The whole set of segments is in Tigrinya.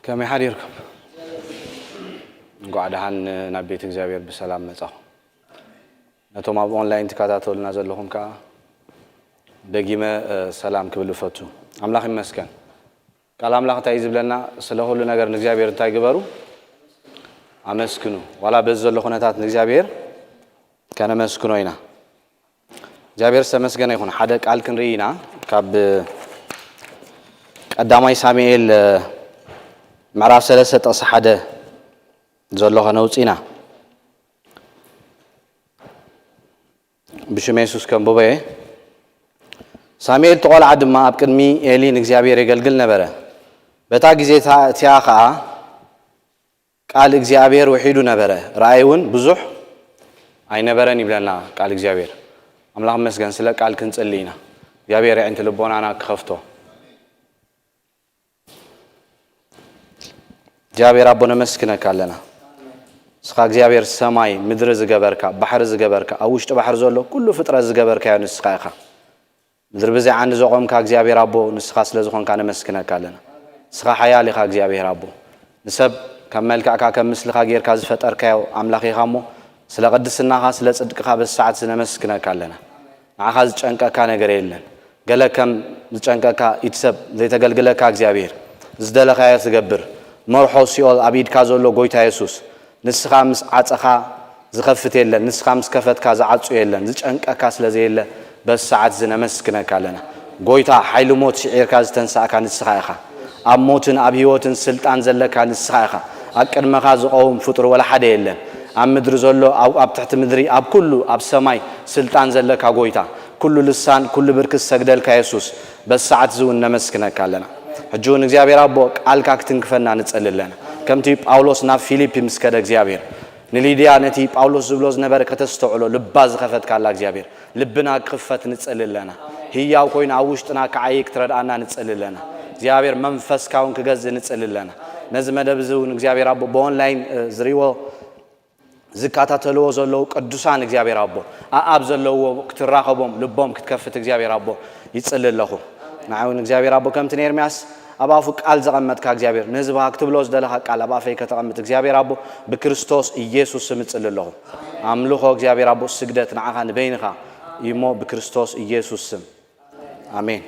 ከመይ ሓዲርኩም? እንኳዕ ደሓን ናብ ቤት እግዚኣብሔር ብሰላም መጻኹም። ነቶም ኣብ ኦንላይን ትከታተሉና ዘለኹም ከኣ ደጊመ፣ እ፣ ሰላም ክብል እፈቱ። ኣምላኽ ይመስገን። ቃል ኣምላኽ እንታይ እዩ ዝብለና? ስለ ኩሉ ነገር ንእግዚኣብሔር እንታይ ግበሩ? ኣመስግኑ። ዋላ በዚ ዘሎ ኩነታት ንእግዚኣብሔር ከነመስግኖ ኢና። እግዚኣብሔር ዝተመስገነ ይኹን። ሓደ ቃል ክንርኢ ኢና። ካብ ቀዳማይ ሳሙኤል፣ እ፣ ምዕራፍ ሰለስተ ጥቕሲ ሓደ ዘሎ ከነውጽእ ኢና። ብሽም የሱስ ከንብቦ እየ። ሳሙኤል እቲ ቆልዓ ድማ ኣብ ቅድሚ ኤሊ ንእግዚኣብሔር የገልግል ነበረ። በታ ግዜ እታ-፣ እቲኣ ኸኣ ቃል እግዚኣብሔር ውሒዱ ነበረ፣ ራእይ እውን ብዙሕ ኣይነበረን ይብለና ቃል እግዚኣብሔር። ኣምላኽ መስገን ስለ ቃል ክንጽሊ ኢና። እግዚኣብሔር ኣዒንቲ ልቦናና ክኸፍቶ። እግዚኣብሔር ኣቦ ነመስግነካ ኣለና። ንስኻ እግዚኣብሔር ሰማይ ምድሪ ዝገበርካ፣ ባሕሪ ዝገበርካ፣ ኣብ ውሽጢ ባሕሪ ዘሎ ኩሉ ፍጥረት ዝገበርካዮ ንስኻ ኢኻ። ምድሪ ብዘይ ዓንዲ ዘቖምካ እግዚኣብሔር ኣቦ ንስኻ ስለ ዝኾንካ ነመስግነካ ኣለና። ንስኻ ሓያል ኢኻ እግዚኣብሔር ኣቦ። ንሰብ ካብ መልክዕካ ከም ምስልኻ ጌርካ ዝፈጠርካዮ ኣምላኽ ኢኻ እሞ ስለ ቅድስናኻ ስለ ጽድቅኻ በዚ ሰዓት እዚ ነመስግነካ ኣለና። ንዓኻ ዝጨንቀካ ነገር የለን። ገለ ከም ዝጨንቀካ ኢድ ሰብ ዘይተገልግለካ እግዚኣብሔር ዝደለኻዮ ትገብር። መርሖ ሲኦል ኣብ ኢድካ ዘሎ ጎይታ የሱስ ንስኻ ምስ ዓጸኻ ዝኸፍት የለን፣ ንስኻ ምስ ከፈትካ ዝዓጹ የለን፣ ዝጨንቀካ ስለ ዘየለ በዚ ሰዓት እዚ ነመስግነካ ኣለና። ጎይታ ሓይሊ ሞት ስዒርካ ዝተንሳእካ ንስኻ ኢኻ። ኣብ ሞትን ኣብ ህይወትን ስልጣን ዘለካ ንስኻ ኢኻ። ኣብ ቅድመኻ ዝቐውም ፍጡር ወላ ሓደ የለን። ኣብ ምድሪ ዘሎ፣ ኣብ፣ ኣብ ትሕቲ ምድሪ፣ ኣብ ኩሉ፣ ኣብ ሰማይ ስልጣን ዘለካ ጎይታ፣ ኩሉ ልሳን፣ ኩሉ ብርኪ ዝሰግደልካ የሱስ፣ በዚ ሰዓት እዚ እውን ነመስግነካ ኣለና። ሕጂ እውን እግዚኣብሔር ኣቦ ቃልካ ክትንክፈና ንጸሊ ኣለና። ከምቲ ጳውሎስ ናብ ፊሊፒ ምስ ከደ እግዚኣብሔር ንሊድያ ነቲ ጳውሎስ ዝብሎ ዝነበረ ከተስተውዕሎ ልባ ዝኸፈትካላ እግዚኣብሔር ልብና ክኽፈት ንጸሊ ኣለና። ህያው ኮይኑ ኣብ ውሽጥና ክዓዪ ክትረድኣና ንጸሊ ኣለና። እግዚኣብሔር መንፈስካ እውን ክገዝእ ንጸሊ ኣለና። ነዚ መደብ እዚ እውን እግዚኣብሔር ኣቦ ብኦንላይን፣ እ፣ ዝሪእዎ ዝከታተልዎ ዘለዉ ቅዱሳን እግዚኣብሔር ኣቦ ኣኣብ ዘለውዎ ክትራኸቦም ልቦም ክትከፍት እግዚኣብሔር ኣቦ ይጽሊ ኣለኹ። ንዓይ እውን እግዚኣብሔር ኣቦ ከምቲ ንኤርምያስ ኣብ ኣፉ ቃል ዘቐመጥካ እግዚኣብሔር ንህዝብኻ ክትብሎ ዝደለኻ ቃል ኣብ ኣፈይ ከተቐምጥ እግዚኣብሔር ኣቦ ብክርስቶስ ኢየሱስ ስም እጽሊ ኣለኹ። ኣምልኾ እግዚኣብሔር ኣቦ ስግደት ንዓኻ ንበይንኻ እዩ እሞ ብክርስቶስ ኢየሱስ ስም ኣሜን።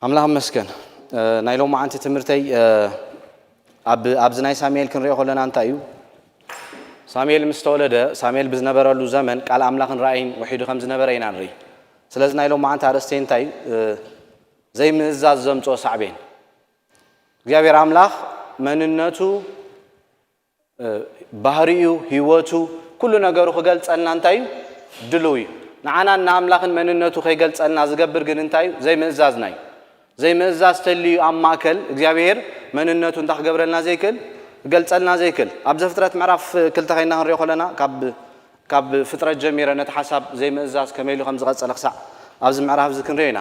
ኣምላኽ ይመስገን። እ፣ ናይ ሎማዓንቲ ትምህርተይ፣ እ፣ ኣብ፣ ኣብዚ ናይ ሳሙኤል ክንሪኦ ከለና እንታይ እዩ? ሳሙኤል ምስ ተወለደ፣ ሳሙኤል ብዝነበረሉ ዘመን ቃል ኣምላኽን ራእይን ውሒዱ ከም ዝነበረ ኢና ንርኢ። ስለዚ ናይ ሎማዓንቲ ኣርእስተይ እንታይ እዩ? እ፣ ዘይምእዛዝ ዘምጽኦ ሳዕቤን። እግዚኣብሔር ኣምላኽ መንነቱ፣ እ፣ ባህሪኡ፣ ህይወቱ፣ ኩሉ ነገሩ ክገልጸልና እንታይ እዩ? ድሉው እዩ። ንዓናን ንኣምላኽን መንነቱ ከይገልጸልና ዝገብር ግን እንታይ እዩ? ዘይምእዛዝና እዩ። ዘይምእዛዝ ተልዩ ኣብ ማእከል እግዚኣብሔር መንነቱ እንታይ ክገብረልና ዘይክእል? ክገልጸልና ዘይክእል። ኣብ ዘፍጥረት ምዕራፍ ክልተ ኸይና ክንሪኦ ከለና ካብ፣ ካብ ፍጥረት ጀሚረ ነቲ ሓሳብ ዘይምእዛዝ ከመይ ኢሉ ከም ዝቐጸለ ክሳዕ ኣብዚ ምዕራፍ እዚ ክንሪኦ ኢና።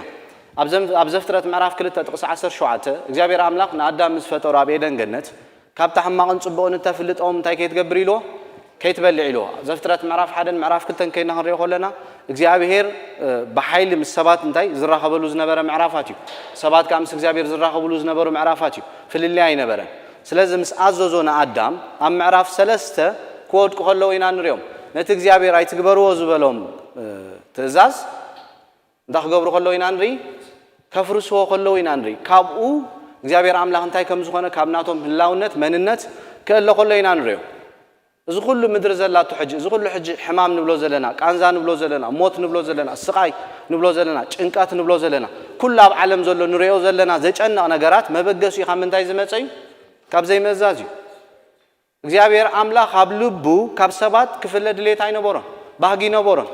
ኣብ ዘም-፣ ኣብ ዘፍጥረት ምዕራፍ ክልተ ጥቕሲ ዓሰርተ ሸውዓተ እግዚኣብሔር ኣምላኽ ንኣዳም ምስ ፈጠሮ ኣብ ኤደን ገነት ካብታ ሕማቕን ጽቡቕን እተፍልጥ ኦም እንታይ ከይትገብር ኢልዎ? ከይትበልዕ ኢልዎ። ዘፍጥረት ምዕራፍ ሓደን ምዕራፍ ክልተን ከይና ክንሪኦ ከለና እግዚኣብሔር፣ እ፣ ብሓይሊ ምስ ሰባት እንታይ ዝራኸበሉ ዝነበረ ምዕራፋት እዩ። ሰባት ከኣ ምስ እግዚኣብሔር ዝራኸብሉ ዝነበሩ ምዕራፋት እዩ። ፍልልይ ኣይነበረን። ስለዚ ምስ ኣዘዞ ንኣዳም ኣብ ምዕራፍ ሰለስተ ክወድቁ ከለዉ ኢና ንሪኦም። ነቲ እግዚኣብሔር ኣይትግበርዎ ዝበሎም፣ እ፣ ትእዛዝ እንታይ ክገብሩ ከለዉ ኢና ንርኢ? ከፍርስዎ ከለዉ ኢና ንርኢ። ካብኡ እግዚኣብሔር ኣምላኽ እንታይ ከም ዝኾነ ካብ ናቶም ህላውነት፣ መንነት ክእለ ከሎ ኢና ንሪኦ። እዚ ኩሉ ምድሪ ዘላቶ ሕጂ፣ እዚ ኩሉ ሕጂ ሕማም ንብሎ ዘለና፣ ቃንዛ ንብሎ ዘለና፣ ሞት ንብሎ ዘለና፣ ስቓይ ንብሎ ዘለና፣ ጭንቀት ንብሎ ዘለና፣ ኩሉ ኣብ ዓለም ዘሎ ንሪኦ ዘለና ዘጨንቕ ነገራት መበገሲኡ ካብ ምንታይ ዝመጸ እዩ? ካብ ዘይምእዛዝ እዩ። እግዚኣብሔር ኣምላኽ ኣብ ልቡ ካብ ሰባት ክፍለ ድሌት ኣይነበሮን፣ ባህጊ ነበሮን።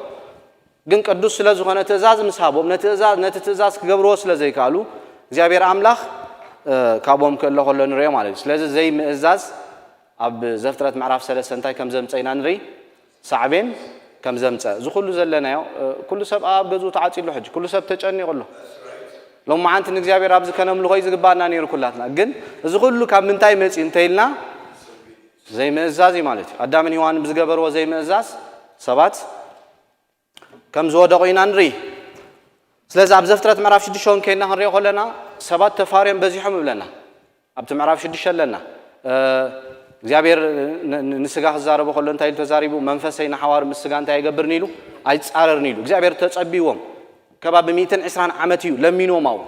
ግን ቅዱስ ስለ ዝኾነ ትእዛዝ ምስ ሃቦም፣ ነቲ እዛ-፣ ነቲ ትእዛዝ ክገብርዎ ስለ ዘይከኣሉ፣ እግዚኣብሔር ኣምላኽ፣ እ፣ ካብኦም ክእለ ከሎ ንሪኦ ማለት እዩ። ስለዚ ዘይምእዛዝ ኣብ ዘፍጥረት ምዕራፍ ሰለስተ እንታይ ከም ዘምጸ ኢና ንርኢ። ሳዕቤን ከም ዘምጸ። እዚ ኩሉ ዘለናዮ፣ እ፣ ኩሉ ሰብ ኣብ ገዝኡ ተዓጺሉ ሕጂ፣ ኩሉ ሰብ ተጨኒቑ ኣሎ። ሎማዓንቲ ንእግዚኣብሔር ኣብዚ ከነምልኾ እዩ ዝግባኣና ነይሩ ኩላትና። ግን እዚ ኩሉ ካብ ምንታይ መጺኡ እንተኢልና፣ ዘይምእዛዝ እዩ ማለት እዩ። ኣዳምን ሄዋንን ብዝገበርዎ ዘይምእዛዝ ሰባት ከም ዝወደቑ ኢና ንርኢ። ስለዚ ኣብ ዘፍጥረት ምዕራፍ ሽዱሽተ እውን ከይና ክንሪኦ ከለና ሰባት ተፋርዮም በዚሖም ይብለና። ኣብቲ ምዕራፍ ሽዱሽተ ኣለና። እግዚኣብሔር ንስጋ ክዛረቦ ከሎ እንታይ ኢሉ ተዛሪቡ? መንፈሰይ ንሓዋሩ ምስ ስጋ እንታይ ኣይገብርን ኢሉ? ኣይጻረርን ኢሉ እግዚኣብሔር ተጸቢዎም። ከባቢ ሚእትን ዕስራን ዓመት እዩ ለሚንዎም። ኣብኡ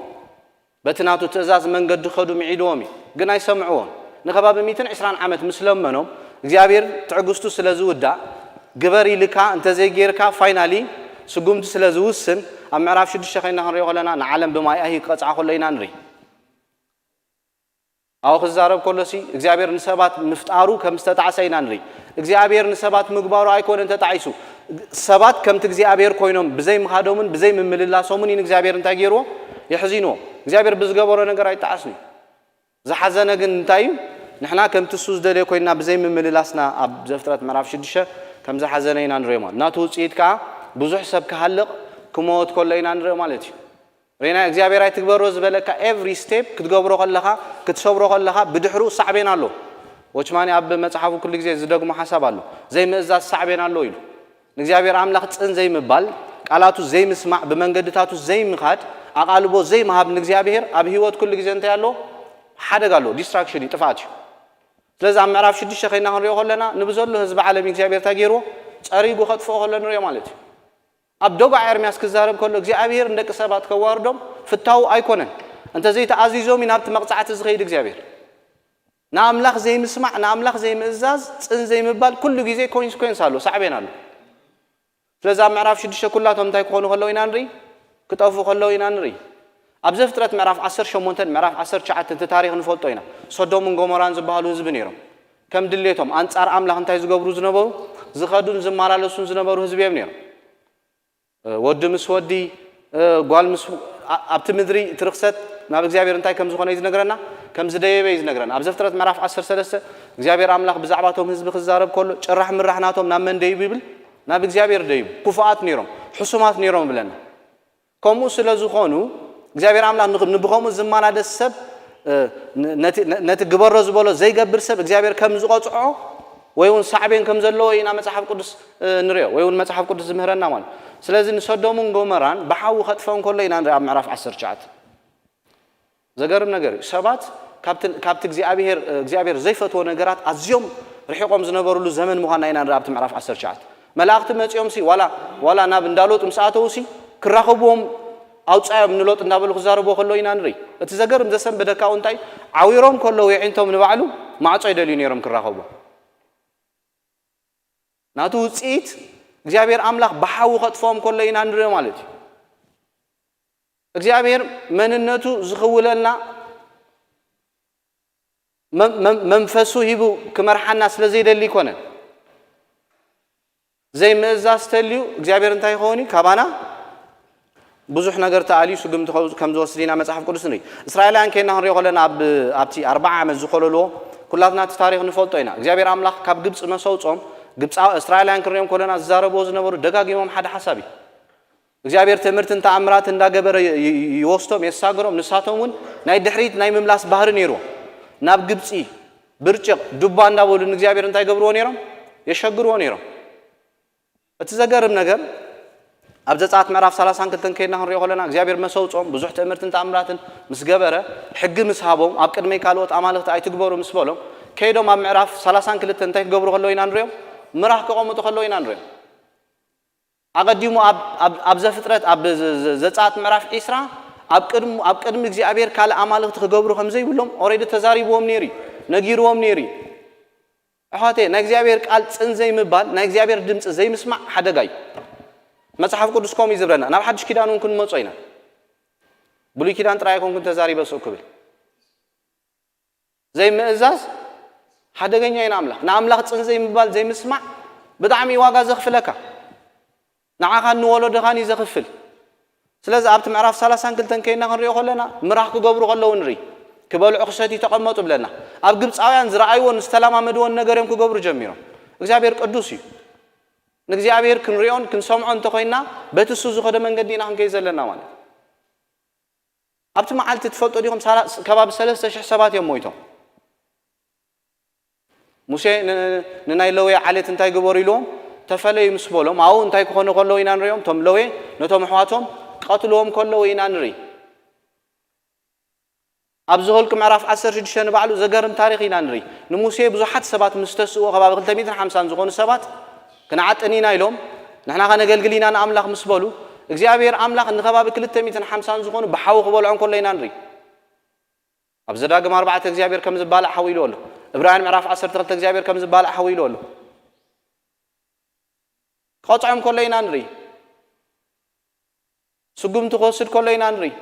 በቲ ናቱ ትእዛዝ መንገዲ ኸዱ ምዒድዎም እዩ፣ ግን ኣይሰምዕዎን። ንከባቢ ሚእትን ዕስራን ዓመት ምስ ለመኖም እግዚኣብሔር ትዕግስቱ ስለ ዝውዳእ፣ ግበር ኢልካ እንተዘይጌርካ ፋይናሊ ስጉምቲ ስለ ዝውስን፣ ኣብ ምዕራፍ ሽዱሽተ ኸይና ክንሪኦ ከለና ንዓለም ብማይ ኣይሂ ክቐጽዓ ከሎ ኢና ንርኢ። ኣብኡ ክዛረብ ከሎሲ እግዚኣብሔር ንሰባት ምፍጣሩ ከም ዝተጣዕሰ ኢና ንርኢ። እግዚኣብሔር ንሰባት ምግባሩ ኣይኮነን ተጣዒሱ። ሰባት ከምቲ እግዚኣብሔር ኮይኖም ብዘይ ምኻዶምን ብዘይ ምምልላሶምን እዩ ንእግዚኣብሔር እንታይ ገይርዎ? የሕዚንዎ። እግዚኣብሔር ብዝገበሮ ነገር ኣይጣዓስን እዩ። ዝሓዘነ ግን እንታይ እዩ? ንሕና ከምቲ እሱ ዝደልዮ ኮይንና ብዘይ ምምልላስና ኣብ ዘፍጥረት ምዕራፍ ሽዱሽተ ከም ዝሓዘነ ኢና ንሪኦ ማለት። ናቱ ውፅኢት ከዓ ብዙሕ ሰብ ክሃልቕ ክመወት ከሎ ኢና ንሪኦ ማለት እዩ። ሬና እግዚኣብሔር ኣይትግበሮ ዝበለካ ኤቭሪ ስቴፕ ክትገብሮ ከለኻ ክትሰብሮ ከለኻ ብድሕሩ ሳዕቤን ኣሎ። ወችማኒ ኣብ መጽሓፉ ኩሉ ግዜ ዝደግሞ ሓሳብ ኣሎ። ዘይምእዛዝ ሳዕቤን ኣሎ ኢሉ። ንእግዚኣብሔር ኣምላኽ ጽን ዘይምባል፣ ቃላቱ ዘይምስማዕ፣ ብመንገድታቱ ዘይምኻድ፣ ኣቓልቦ ዘይምሃብ ንእግዚኣብሔር ኣብ ህይወት ኩሉ ግዜ እንታይ ኣሎ? ሓደጋ ኣሎ፣ ዲስትራክሽን እዩ፣ ጥፍኣት እዩ። ስለዚ ኣብ ምዕራፍ ሽዱሽተ ኸይና ክንሪኦ ከለና ንብዘሎ ህዝቢ ዓለም እግዚኣብሔር እንታይ ገይርዎ? ጸሪጉ ከጥፍኦ ከሎ ንሪኦ ማለት እዩ። ኣብ ደጓዕ ኤርምያስ ክዛረብ ከሎ እግዚኣብሔር ንደቂ ሰባት ከዋርዶም ፍታው ኣይኮነን። እንተዘይተኣዚዞም እዩ ናብቲ መቕጻዕቲ ዝኸይድ እግዚኣብሔር። ንኣምላኽ ዘይምስማዕ፣ ንኣምላኽ ዘይምእዛዝ፣ ጽን ዘይምባል ኩሉ ግዜ ኮንስኮንስ ኣሎ፣ ሳዕቤን ኣሎ። ስለዚ ኣብ ምዕራፍ ሽዱሽተ ኩላቶም እንታይ ክኾኑ ከለዉ ኢና ንርኢ? ክጠፍኡ ከለዉ ኢና ንርኢ። ኣብ ዘፍጥረት ምዕራፍ ዓሰርተ ሸሞንተን ምዕራፍ ዓሰርተ ትሽዓተን እቲ ታሪኽ ንፈልጦ ኢና። ሶዶምን ጎሞራን ዝበሃሉ ህዝቢ ነይሮም። ከም ድሌቶም ኣንጻር ኣምላኽ እንታይ ዝገብሩ ዝነበሩ? ዝኸዱን ዝመላለሱን ዝነበሩ ህዝቢ እዮም ነይሮም። ወዲ ምስ ወዲ፣ ጓል ምስ ኣብቲ ምድሪ እቲ ርኽሰት ናብ እግዚኣብሔር እንታይ ከም ዝኾነ እዩ ዝነግረና፣ ከም ዝደየበ እዩ ዝነግረና። ኣብ ዘፍጥረት ምዕራፍ ዓሰርተ ሰለስተ እግዚኣብሔር ኣምላኽ ብዛዕባ እቶም ህዝቢ ክዛረብ ከሎ ጭራሕ ምራሕ ናቶም ናብ መን ደይቡ ይብል? ናብ እግዚኣብሔር ደይቡ። ክፉኣት ነይሮም፣ ሕሱማት ነይሮም ይብለና። ከምኡ ስለ ዝኾኑ እግዚኣብሔር ኣምላኽ ንብኸምኡ ዝመላለስ ሰብ ነቲ ግበሮ ዝበሎ ዘይገብር ሰብ እግዚኣብሔር ከም ዝቐፅዖ ወይ እውን ሳዕቤን ከም ዘለዎ ኢና መጽሓፍ ቅዱስ ንሪኦ ወይ እውን መጽሓፍ ቅዱስ ዝምህረና ማለት። ስለዚ ንሰዶምን ጎመራን ብሓዊ ከጥፈኦም ከሎ ኢና ንርኢ ኣብ ምዕራፍ ዓሰርተ ትሽዓተ። ዘገርም ነገር እዩ። ሰባት ካብቲ እግዚኣብሔር እግዚኣብሔር ዘይፈትዎ ነገራት ኣዝዮም ርሒቆም ዝነበሩሉ ዘመን ምዃንና ኢና ንርኢ ኣብቲ ምዕራፍ ዓሰርተ ትሽዓተ። መላእኽቲ መጺኦም ሲ ዋላ ዋላ ናብ እንዳሎጥ ምስ ኣተዉ ሲ ክራኸብዎም ኣውጻዮም ንሎጥ እንዳበሉ ክዛረብዎ ከለዉ ኢና ንርኢ። እቲ ዘገርም ዘሰንበደካ እውን እንታይ ዓዊሮም ከለዉ የዒንቶም ንባዕሉ ማዕጾ ይደልዩ ነይሮም ክራኸብዎም። ናቱ ውጽኢት እግዚኣብሔር ኣምላኽ ብሓዊ ከጥፍኦም ከሎ ኢና ንርኢ ማለት እዩ። እግዚኣብሔር መንነቱ ዝኽውለልና መንፈሱ ሂቡ ክመርሓና ስለ ዘይደሊ ኣይኮነን። ዘይምእዛዝ ተልዩ እግዚኣብሔር እንታይ ይኸውን እዩ? ካባና ብዙሕ ነገር ተኣልዩ ስጉምቲ ከም ዝወስድ ኢና መጽሓፍ ቅዱስ ንርኢ። እስራኤላውያን ከይና ክንሪኦ ከለና ኣብቲ ኣርባዓ ዓመት ዝኮለልዎ ኩላትና እቲ ታሪኽ ንፈልጦ ኢና። እግዚኣብሔር ኣምላኽ ካብ ግብፂ መሰውጾም ግብፃ እስራኤላውያን ክንሪኦም ከለና ዝዛረብዎ ዝነበሩ ደጋጊሞም ሓደ ሓሳብ እዩ። እግዚኣብሔር ትእምርትን ተኣምራት እንዳገበረ ይወስዶም የሳግሮም። ንሳቶም እውን ናይ ድሕሪት ናይ ምምላስ ባህሪ ነይርዎም። ናብ ግብፂ ብርጭቕ ዱባ እንዳበሉ ንእግዚኣብሔር እንታይ ገብርዎ ነይሮም? የሸግርዎ ነይሮም። እቲ ዘገርም ነገር ኣብ ዘጸኣት ምዕራፍ ሰላሳን ክልተን ከይድና ክንሪኦ ከለና እግዚኣብሔር መሰውጾም ብዙሕ ትእምርትን ተኣምራትን ምስ ገበረ ሕጊ ምስ ሃቦም ኣብ ቅድመይ ካልኦት ኣማልኽቲ ኣይትግበሩ ምስ በሎም ከይዶም ኣብ ምዕራፍ ሰላሳን ክልተን እንታይ ክገብሩ ከለዉ ኢና ንሪኦም? ምራኽ ክቐምጡ ከለዉ ኢና ንሪኦም። ኣቐዲሙ ኣብ ዘፍጥረት ኣብ ዘጸኣት ምዕራፍ ዒስራ ኣብ ቅድሚ እግዚኣብሔር ካልእ ኣማልኽቲ ክገብሩ ከም ዘይብሎም ኦሬዲ ተዛሪብዎም ነይሩ እዩ፣ ነጊርዎም ነይሩ እዩ። ኣሕዋተይ ናይ እግዚኣብሔር ቃል ጽን ዘይምባል ናይ እግዚኣብሔር ድምፂ ዘይምስማዕ ሓደጋ እዩ። መፅሓፍ ቅዱስ ከምኡ እዩ ዝብለና። ናብ ሓድሽ ኪዳን እውን ክንመፆ ኢና። ብሉይ ኪዳን ጥራይ ኣይኮንኩን ተዛሪበ ስቕ ክብል ዘይምእዛዝ ሓደገኛ እዩ ንኣምላኽ። ንኣምላኽ ጽን ዘይምባል ዘይምስማዕ ብጣዕሚ እዩ ዋጋ ዘኽፍለካ። ንዓኻን ንወለዶኻን እዩ ዘኽፍል። ስለዚ ኣብቲ ምዕራፍ ሰላሳን ክልተን ከይና ክንሪኦ ከለና ምራኽ ክገብሩ ከለዉ ንርኢ። ክበልዑ ክሰትዩ ተቐመጡ ብለና። ኣብ ግብፃውያን ዝረኣይዎን ዝተለማመድዎን ነገር እዮም ክገብሩ ጀሚሮም። እግዚኣብሔር ቅዱስ እዩ። ንእግዚኣብሔር ክንሪኦን ክንሰምዖ እንተኮይና በቲ እሱ ዝኸደ መንገዲ ኢና ክንከይ ዘለና ማለት። ኣብቲ መዓልቲ ትፈልጦ ዲኹም ከባቢ ሰለስተ ሽሕ ሰባት እዮም ሞይቶም። ሙሴ ንናይ ለዌ ዓሌት እንታይ ግበሩ ኢልዎም ተፈለዩ ምስ በሎም ኣብኡ እንታይ ክኾኑ ከለዉ ኢና ንሪኦም? እቶም ለዌ ነቶም ኣሕዋቶም ቀትልዎም ከለዉ ኢና ንርኢ። ኣብ ዘኍልቁ ምዕራፍ ዓሰርተ ሽዱሽተ ንባዕሉ ዘገርም ታሪኽ ኢና ንርኢ። ንሙሴ ብዙሓት ሰባት ምስ ተስእዎ፣ ከባቢ ክልተ ሚእትን ሓምሳን ዝኾኑ ሰባት፣ "ክንዓጥን ኢና" ኢሎም፣ "ንሕና ከነገልግል ኢና ንኣምላኽ" ምስ በሉ፣ እግዚኣብሔር ኣምላኽ ንከባቢ ክልተ ሚእትን ሓምሳን ዝኾኑ ብሓዊ ክበልዖም ከሎ ኢና ንርኢ። ኣብ ዘዳግም ኣርባዕተ እግዚኣብሔር ከም ዝባላዕ ሓዊ ኢልዎ ኣሎ። ዕብራውያን ምዕራፍ ዓሰርተ ክልተ እግዚኣብሔር ከም ዝባላዕ ሓዊ ኢልዎ ኣሎ። ክቐጽዖም ከሎ ኢና ንርኢ። ስጉምቲ ክወስድ ከሎ ኢና ንርኢ።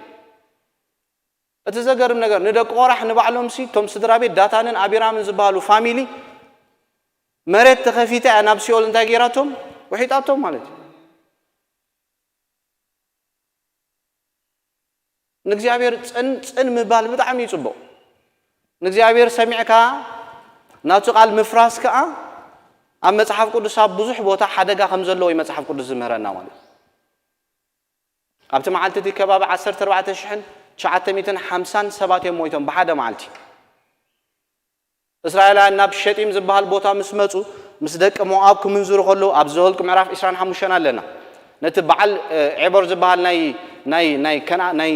እቲ ዘገርም ነገር፣ ንደቂ ቆራሕ ንባዕሎምሲ፣ እቶም ስድራ ቤት ዳታንን ኣቢራምን ዝበሃሉ ፋሚሊ፣ መሬት ተኸፊታ እያ ናብ ሲኦል እንታይ ገይራቶም? ውሒጣቶም ማለት እዩ። ንእግዚኣብሔር ጽን፣ ጽን ምባል ብጣዕሚ እዩ ጽቡቕ። ንእግዚኣብሔር ሰሚዕካ ናቱ ቃል ምፍራስ ከኣ ኣብ መጽሓፍ ቅዱስ ኣብ ብዙሕ ቦታ ሓደጋ ከም ዘለዎ እዩ መጽሓፍ ቅዱስ ዝምህረና ማለት እዩ። ኣብቲ መዓልቲ እቲ ከባቢ ዓሰርተ ኣርባዕተ ሽሕን ትሽዓተ ሚእትን ሓምሳን ሰባት እዮም ሞይቶም ብሓደ መዓልቲ። እስራኤላውያን ናብ ሸጢም ዝበሃል ቦታ ምስ መጹ፣ ምስ ደቂ ሞኣብ ክምንዝሩ ከለዉ፣ ኣብ ዘኍልቁ ምዕራፍ ዕስራን ሓሙሽተን ኣለና። ነቲ በዓል፣ እ፣ ዔቦር ዝበሃል ናይ፣ ናይ፣ ናይ ከነኣ-፣ ናይ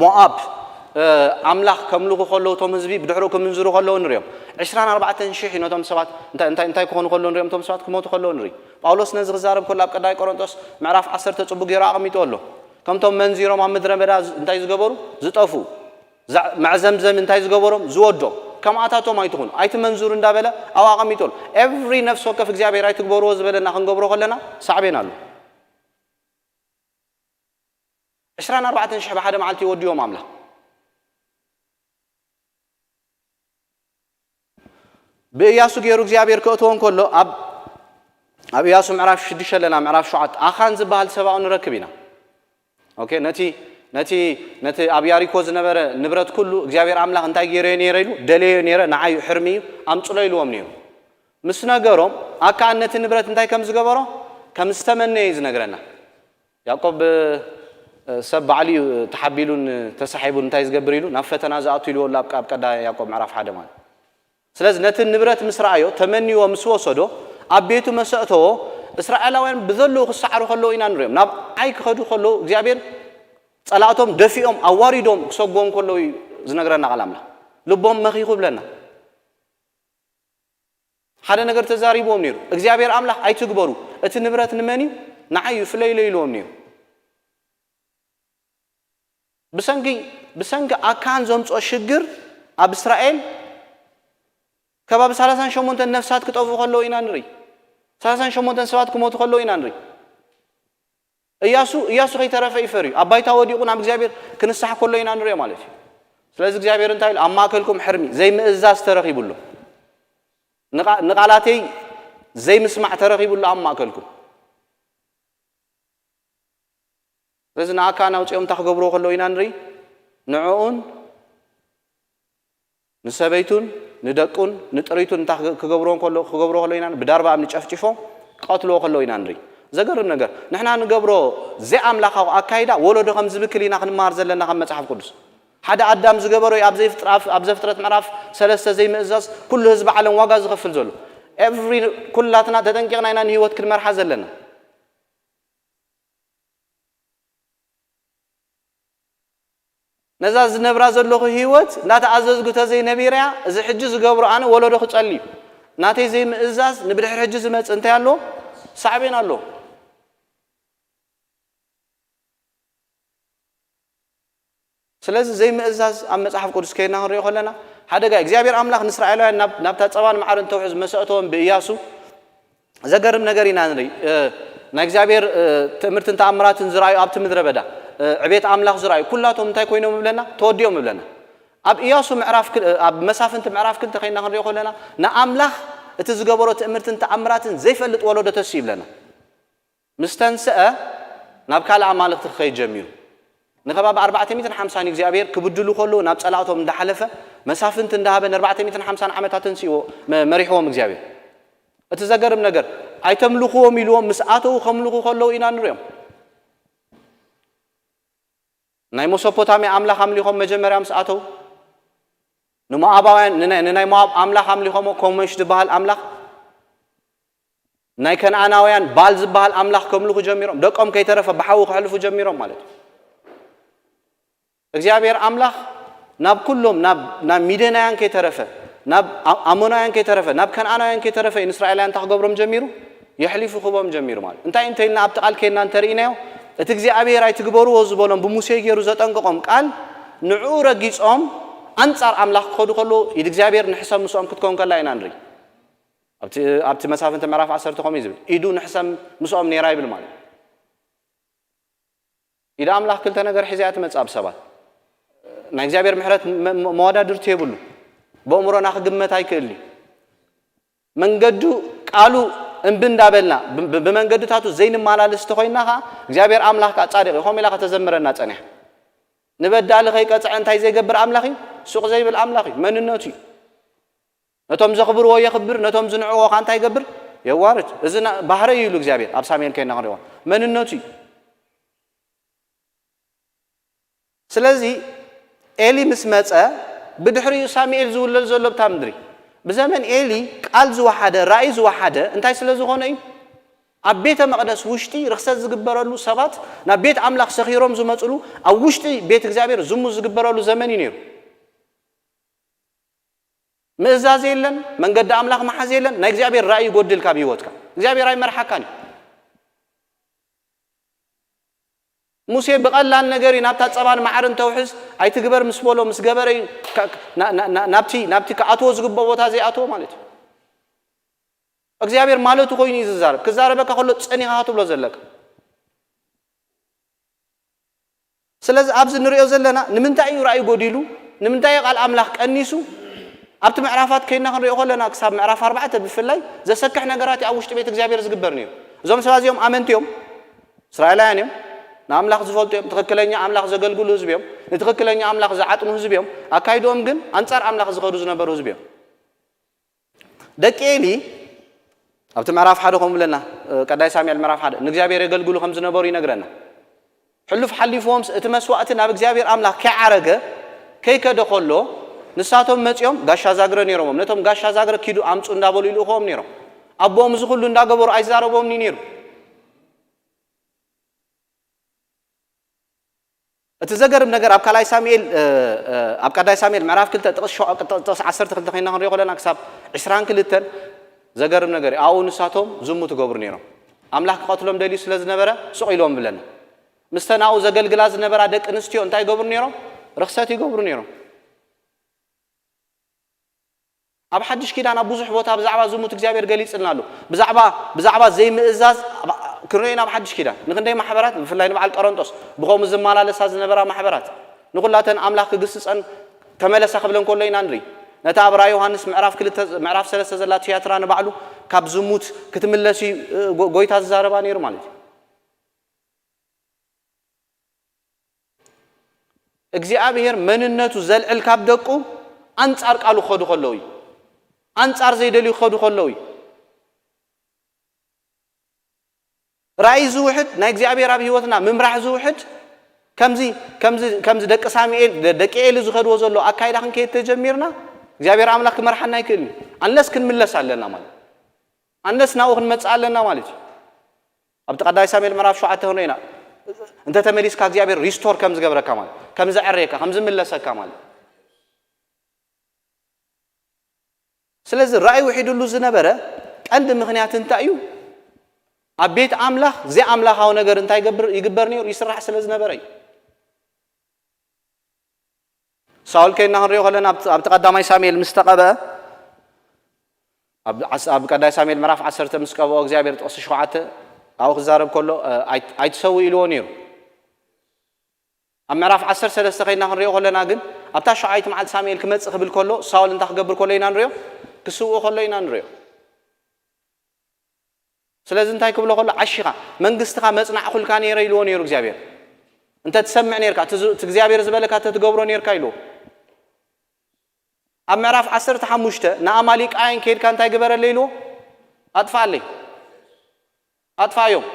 ሞኣብ፣ እ፣ ኣምላኽ ከምልኹ ከለዉ፣ እቶም ህዝቢ ብድሕሪኡ ክምንዝሩ ከለዉ ንሪኦም። ዕስራን ኣርባዕተን ሽሕ ነቶም ሰባት እንታይ፣ እንታይ፣ እንታይ ክኾኑ ከለዉ ንሪኦም፣ እቶም ሰባት ክሞቱ ከለዉ ንርኢ። ጳውሎስ ነዚ ክዛረብ ከሎ ኣብ ቀዳማይ ቆሮንቶስ ምዕራፍ ዓሰርተ ጽቡቕ ገይሩ ኣቐሚጡ ኣሎ። ከምቶም መንዚሮም ኣብ ምድረ በዳ ዝ-፣ እንታይ ዝገበሩ? ዝጠፍኡ። ዛ-፣ መዕዘምዘም እንታይ ዝገበሮም? ዝወዶም። ከምኣታቶም ኣይትኹኑ፣ ኣይትመንዝሩ እንዳበለ ኣብኡ ኣቐሚጡ ኣሎ። ኤቭሪ ነፍሲ ወከፍ እግዚኣብሔር ኣይትግበርዎ ዝበለና ክንገብሮ ከለና ሳዕቤን ኣሎ። ዕስራን ኣርባዕተን ሽሕ ብሓደ መዓልቲ ይወድዮም ኣምላኽ። ብእያሱ ገይሩ እግዚኣብሔር ከእትዎ እንከሎ፣ ኣብ፣ ኣብ እያሱ ምዕራፍ ሽዱሽተ ኣለና፣ ምዕራፍ ሸውዓተ፣ ኣኻን ዝበሃል ሰብኣዊ ንረክብ ኢና። ኦኬ፣ ነቲ፣ ነቲ፣ ነቲ ኣብ ያሪኮ ዝነበረ ንብረት ኩሉ እግዚኣብሔር ኣምላኽ እንታይ ገይረዮ ነይረ ኢሉ፣ ደለዮ ነይረ፣ ንዓይ እዩ፣ ሕርሚ እዩ፣ ኣምጽሎ ኢልዎም ነይሩ። ምስ ነገሮም፣ ኣካን ነቲ ንብረት እንታይ ከም ዝገበሮ፣ ከም ዝተመነየ እዩ ዝነግረና። ያዕቆብ፣ እ፣ ሰብ ባዕሉ እዩ ተሓቢሉን ተሳሒቡን እንታይ ዝገብር ኢሉ ናብ ፈተና ዝኣቱ ኢልዎ ኣሎ ኣብ፣ ኣብ ቀዳማይ ያዕቆብ ምዕራፍ ሓደ ማለት። ስለዚ ነቲ ንብረት ምስ ረኣዮ ተመንይዎ ምስ ወሰዶ ኣብ ቤቱ መሰእተዎ። እስራኤላውያን ብዘለዉ ክሰዓሩ ከለዉ ኢና ንሪኦም። ናብ ዓይ ክኸዱ ከለዉ እግዚኣብሔር ጸላእቶም ደፊኦም ኣዋሪዶም ክሰጎም ከለዉ እዩ ዝነግረና ቃል ኣምላኽ። ልቦም መኺኹ ብለና። ሓደ ነገር ተዛሪብዎም ነይሩ። እግዚኣብሔር ኣምላኽ ኣይትግበሩ፣ እቲ ንብረት ንመን እዩ? ንዓይ እዩ፣ ፍለይለይ ኢልዎም ነይሩ። ብሰንኪ፣ ብሰንኪ ኣካን ዘምጽኦ ሽግር ኣብ እስራኤል ከባቢ ሰላሳን ሸሞንተን ነፍሳት ክጠፍኡ ከለዉ ኢና ንርኢ። ሰላሳን ሸሞንተን ሰባት ክሞቱ ከለዉ ኢና ንርኢ። እያሱ፣ እያሱ ከይተረፈ እዩ ፈርዩ። ኣብ ባይታ ወዲቑ ናብ እግዚኣብሔር ክንስሓ ከሎ ኢና ንሪኦ ማለት እዩ። ስለዚ እግዚኣብሔር እንታይ ኢሉ? ኣብ ማእከልኩም ሕርሚ፣ ዘይምእዛዝ ተረኺቡ ኣሎ። ንቓ-፣ ንቓላተይ ዘይምስማዕ ተረኺቡ ኣሎ ኣብ ማእከልኩም። ስለዚ ንኣካን ኣውጺኦም እንታይ ክገብርዎ ከለዉ ኢና ንርኢ? ንዕኡን ንሰበይቱን ንደቁን ንጥሪቱን እንታይ ክገ-፣ ክገብርዎ ከሎ-፣ ክገብርዎ ከለዉ ኢና ንርኢ? ብዳርባ እምኒ ጨፍጭፎም ክቐትልዎ ከለዉ ኢና ንርኢ። ዘገርም ነገር፣ ንሕና ንገብሮ ዘይኣምላኻዊ ኣካይዳ ወለዶ ከም ዝብክል ኢና ክንመሃር ዘለና ካብ መጽሓፍ ቅዱስ። ሓደ ኣዳም ዝገበሮ እዩ ኣብ ዘይፍጥራ-፣ ኣብ ዘፍጥረት ምዕራፍ ሰለስተ ዘይምእዛዝ ኩሉ ህዝቢ ዓለም ዋጋ ዝኸፍል ዘሎ። ኤቭሪ፣ ኩላትና ተጠንቂቕና ኢና ንህይወት ክንመርሓ ዘለና። ነዛ ዝነብራ ዘለኹ ህይወት እንዳተኣዘዝኩ ተዘይነቢረያ፣ እዚ ሕጂ ዝገብሮ ኣነ ወለዶ ክጸሊ እዩ። ናተይ ዘይምእዛዝ ንብድሕሪ ሕጂ ዝመጽእ እንታይ ኣሎ? ሳዕቤን ኣሎ። ስለዚ ዘይምእዛዝ ኣብ መጽሓፍ ቅዱስ ከይድና ክንሪኦ ከለና ሓደጋ እዩ። እግዚኣብሔር ኣምላኽ ንእስራኤላውያን ናብ-፣ ናብታ ጸባን መዓርን ተውሕዝ መሰእተዎም ብእያሱ ዘገርም ነገር ኢና ንርኢ። እ፣ ናይ እግዚኣብሔር፣ እ፣ ትእምርትን ተኣምራትን ዝረኣዩ ኣብቲ ምድረ በዳ፣ እ፣ ዕቤት ኣምላኽ ዝረኣዩ ኩላቶም እንታይ ኮይኖም እብለና? ተወዲኦም እብለና። ኣብ እያሱ ምዕራፍ ክል-፣ እ፣ ኣብ መሳፍንቲ ምዕራፍ ክልተ ከይድና ክንሪኦ ከለና ንኣምላኽ እቲ ዝገበሮ ትእምርትን ተኣምራትን ዘይፈልጥ ወለዶ ተስኡ ይብለና። ምስ ተንስአ ናብ ካልእ ኣማልኽቲ ክኸይድ ጀሚሩ። ንከባቢ ኣርባዕተ ሚእትን ሓምሳን እግዚኣብሔር ክብድሉ ከለዉ ናብ ጸላእቶም እንዳሓለፈ መሳፍንቲ እንዳሃበ ንኣርባዕተ ሚእትን ሓምሳን ዓመታት ተንስእዎ መ-፣ መሪሕዎም እግዚኣብሔር። እቲ ዘገርም ነገር ኣይተምልኽዎም ኢልዎም ምስ ኣተዉ ከምልኹ ከለዉ ኢና ንሪኦም። ናይ መሶፖታምያ ኣምላኽ ኣምሊኾም መጀመርያ ምስ ኣተዉ ንሞኣባውያን፣ ንናይ፣ ንናይ ሞኣብ ኣምላኽ ኣምሊኾሞ፣ ኮሞሽ ዝበሃል ኣምላኽ፣ ናይ ከነኣናውያን ባል ዝበሃል ኣምላኽ ከምልኹ ጀሚሮም፣ ደቆም ከይተረፈ ብሓዊ ከሕልፉ ጀሚሮም ማለት እዩ። እግዚኣብሔር ኣምላኽ ናብ ኩሎም ናብ ናብ ሚደናውያን ከይተረፈ ናብ ኣ- ኣሞናውያን ከይተረፈ ናብ ከነኣናውያን ከይተረፈ እዩ ንእስራኤላውያን እንታይ ክገብሮም ጀሚሩ? የሕሊፉ ክቦም ጀሚሩ ማለት እንታይ እንተ ኢልና ኣብቲ ቃል ከይና እንተርኢናዮ እቲ እግዚኣብሔር ኣይትግበርዎ ዝበሎም ብሙሴ ገይሩ ዘጠንቀቖም ቃል ንዕኡ ረጊጾም ኣንጻር ኣምላኽ ክኸዱ ከለዉ ኢድ እግዚኣብሔር ንሕሰም ምስኦም ክትከውን ከላ ኢና ንርኢ። ኣብቲ ኣብቲ መሳፍንቲ ምዕራፍ ዓሰርተ ከምኡ እዩ ዝብል ኢዱ ንሕሰም ምስኦም ነይራ ይብል ማለት እዩ። ኢድ ኣምላኽ ክልተ ነገር ሒዛ እያ ትመጽእ ኣብ ሰባት። ናይ እግዚኣብሔር ምሕረት መ- መ- መወዳድርቲ የብሉ። ብእምሮና ክግመት ኣይክእልን እዩ። መንገዱ ቃሉ እምቢ እንዳበልና ብ- ብ- ብመንገድታቱ ዘይንመላለስ ተኾይንና ኸዓ እግዚኣብሔር ኣምላኽ ከዓ ጻድቕ እዩ። ከምኡ ኢላ ከተዘምረና ጸኒሓ። ንበዳሊ ከይቀጽዐ እንታይ ዘይገብር ኣምላኽ እዩ? ሱቕ ዘይብል ኣምላኽ እዩ። መንነቱ እዩ። ነቶም ዘኽብርዎ የኽብር፣ ነቶም ዝንዕዎ ኸዓ እንታይ ይገብር? የዋርድ። እዚ ና- ባህሪ እዩ ኢሉ እግዚኣብሔር ኣብ ሳሙኤል ከይና ክንሪኦ መንነቱ እዩ። ስለዚ ኤሊ ምስ መጸ ብድሕሪኡ ሳሙኤል ዝውለድ ዘሎ ኣብታ ምድሪ ብዘመን ኤሊ ቃል ዝወሓደ ራእይ ዝወሓደ እንታይ ስለ ዝኾነ እዩ? ኣብ ቤተ መቕደስ ውሽጢ ርክሰት ዝግበረሉ ሰባት ናብ ቤት ኣምላኽ ሰኺሮም ዝመፅሉ ኣብ ውሽጢ ቤት እግዚኣብሔር ዝሙት ዝግበረሉ ዘመን እዩ ነይሩ። ምእዛዝ የለን፣ መንገዲ ኣምላኽ መሓዝ የለን፣ ናይ እግዚኣብሔር ራእይ ይጎድል ካብ ህይወትካ። እግዚኣብሔር ኣይመርሓካን እዩ። ሙሴ ብቐላል ነገር እዩ ናብታ ጸባን ማዕርን ተውሕዝ ኣይትግበር ምስ በሎ ምስ ገበረ እዩ ካ- ና- ና- ና- ናብቲ ናብቲ ክኣትዎ ዝግብኦ ቦታ ዘይኣትዎ ማለት እዩ። እግዚኣብሔር ማለቱ ኮይኑ እዩ ዝዛረብ። ክዛረበካ ከሎ ጸኒኻ ትብሎ ዘለካ። ስለዚ ኣብዚ ንሪኦ ዘለና ንምንታይ እዩ ራእዩ ጎዲሉ? ንምንታይ እዩ ቃል ኣምላኽ ቀኒሱ? ኣብቲ ምዕራፋት ከይና ክንሪኦ ከለና ክሳብ ምዕራፍ ኣርባዕተ ብፍላይ ዘሰክሕ ነገራት እዩ ኣብ ውሽጢ ቤት እግዚኣብሔር ዝግበር ነይሩ። እዞም ሰባት እዚኦም ኣመንቲ እዮም፣ እስራኤላውያን እዮም፣ ንኣምላኽ ዝፈልጡ እዮም፣ ትኽክለኛ ኣምላኽ ዘገልግሉ ህዝቢ እዮም፣ ንትኽክለኛ ኣምላኽ ዝዓጥኑ ህዝቢ እዮም። ኣካይድኦም ግን ኣንጻር ኣምላኽ ዝኸዱ ዝነበሩ ህዝቢ እዮም። ደቂ ኤሊ ኣብቲ ምዕራፍ ሓደ ከምኡ ብለና ቀዳይ ሳሙኤል ምዕራፍ ሓደ ንእግዚኣብሔር የገልግሉ ከም ዝነበሩ ይነግረና። ሕሉፍ ሓሊፍዎምስ እቲ መስዋእቲ ናብ እግዚኣብሔር ኣምላኽ ከይዓረገ ከይከደ ከሎ ንሳቶም መጺኦም ጋሻ ዛግረ ነይሮምዎም። ነቶም ጋሻ ዛግረ ኪዱ ኣምጹ እንዳበሉ ይልእኽዎም ነይሮም። ኣቦኦም እዚ ኩሉ እንዳገበሩ ኣይዛረቦምን እዩ ነይሩ። እቲ ዘገርም ነገር ኣብ ካልኣይ ሳሙኤል ኣብ ቀዳይ ሳሙኤል ምዕራፍ ክልተ ጥቕስ ዓሰርተ ክልተ ኮይና ክንሪኦ ከለና ክሳብ ዕስራን ክልተን ዘገርም ነገር ኣብኡ ንሳቶም ዝሙት ይገብሩ ነይሮም። ኣምላኽ ክቐትሎም ደልዩ ስለ ዝነበረ ስቕ ኢሎም ብለና። ምስተን ኣብኡ ዘገልግላ ዝነበራ ደቂ ኣንስትዮ እንታይ ይገብሩ ነይሮም? ርኽሰት ይገብሩ ነይሮም። ኣብ ሓድሽ ኪዳን ኣብ ብዙሕ ቦታ ብዛዕባ ዝሙት እግዚኣብሔር ገሊጽልና ኣሎ። ብዛዕባ ብዛዕባ ዘይምእዛዝ ክንሪኦ ኢና ኣብ ሓድሽ ኪዳን። ንክንደይ ማሕበራት ብፍላይ ንበዓል ቀረንጦስ ብኸምኡ ዝመላለሳ ዝነበራ ማሕበራት ንኹላተን ኣምላኽ ክግስጸን ተመለሳ ክብለን ከሎ ኢና ንርኢ። ነታ ኣብ ራእይ ዮሃንስ ምዕራፍ ክልተ ምዕራፍ ሰለስተ ዘላ ትያትራ ንባዕሉ ካብ ዝሙት ክትምለስ እዩ ጎይታ ዝዛረባ ነይሩ ማለት እዩ። እግዚኣብሔር መንነቱ ዘልዕል ካብ ደቁ ኣንጻር ቃሉ ክኸዱ ከለዉ እዩ። ኣንጻር ዘይደልዩ ክኸዱ ከለዉ እዩ። ራእይ ዝውሕድ ናይ እግዚኣብሔር ኣብ ህይወትና ምምራሕ ዝውሕድ ከምዚ ከምዚ ከምዚ ደቂ ሳሙኤል ደቂ ኤሊ ዝኸድዎ ዘሎ ኣካይዳ ክንከይድ ተጀሚርና እግዚኣብሔር ኣምላኽ ክመርሓና ኣይክእልን እዩ። ኣንለስ ክንምለስ ኣለና ማለት ኣንለስ ናብኡ ክንመጽእ ኣለና ማለት እዩ። ኣብቲ ቀዳይ ሳሙኤል ምዕራፍ ሸውዓተ ክንሪኦ ኢና። እንተ ተመሊስካ እግዚኣብሔር ሪስቶር ከም ዝገብረካ ማለት ከም ዘዕረየካ ከም ዝምለሰካ ማለት። ስለዚ ራእይ ውሒድሉ ዝነበረ ቀንዲ ምኽንያት እንታይ እዩ? ኣብ ቤት ኣምላኽ ዘይኣምላኻዊ ነገር እንታይ ይገብር ይግበር ነይሩ ይስራሕ ስለ ዝነበረ እዩ። ሳውል ከይና ክንሪኦ ከለና ኣብቲ ቀዳማይ ሳሙኤል ምስ ተቐበአ ኣብ ቀዳይ ሳሙኤል ምዕራፍ ዓሰርተ ምስ ቀብኦ እግዚኣብሔር ጥቕሲ ሸውዓተ ኣብኡ ክዛረብ ከሎ ኣይትሰው ኢልዎ ነይሩ። ኣብ ምዕራፍ ዓሰርተ ሰለስተ ከይና ክንሪኦ ከለና ግን ኣብታ ሸውዓይቲ መዓልቲ ሳሙኤል ክመፅእ ክብል ከሎ ሳውል እንታይ ክገብር ከሎ ኢና ንሪኦ? ክስውኦ ከሎ ኢና ንሪኦ። ስለዚ እንታይ ክብሎ ከሎ ዓሺኻ መንግስትኻ መጽናዕኹልካ ነይረ ኢልዎ ነይሩ እግዚኣብሔር። እንተ ትሰምዕ ነርካ እቲ እግዚኣብሔር ዝበለካ እንተ ትገብሮ ነርካ ኢልዎ። ኣብ ምዕራፍ ዓሰርተ ሓሙሽተ ንኣማሊቃውያን ከይድካ እንታይ ግበረለይ ኢልዎ? ኣጥፍኣለይ። ኣጥፍኣዮም።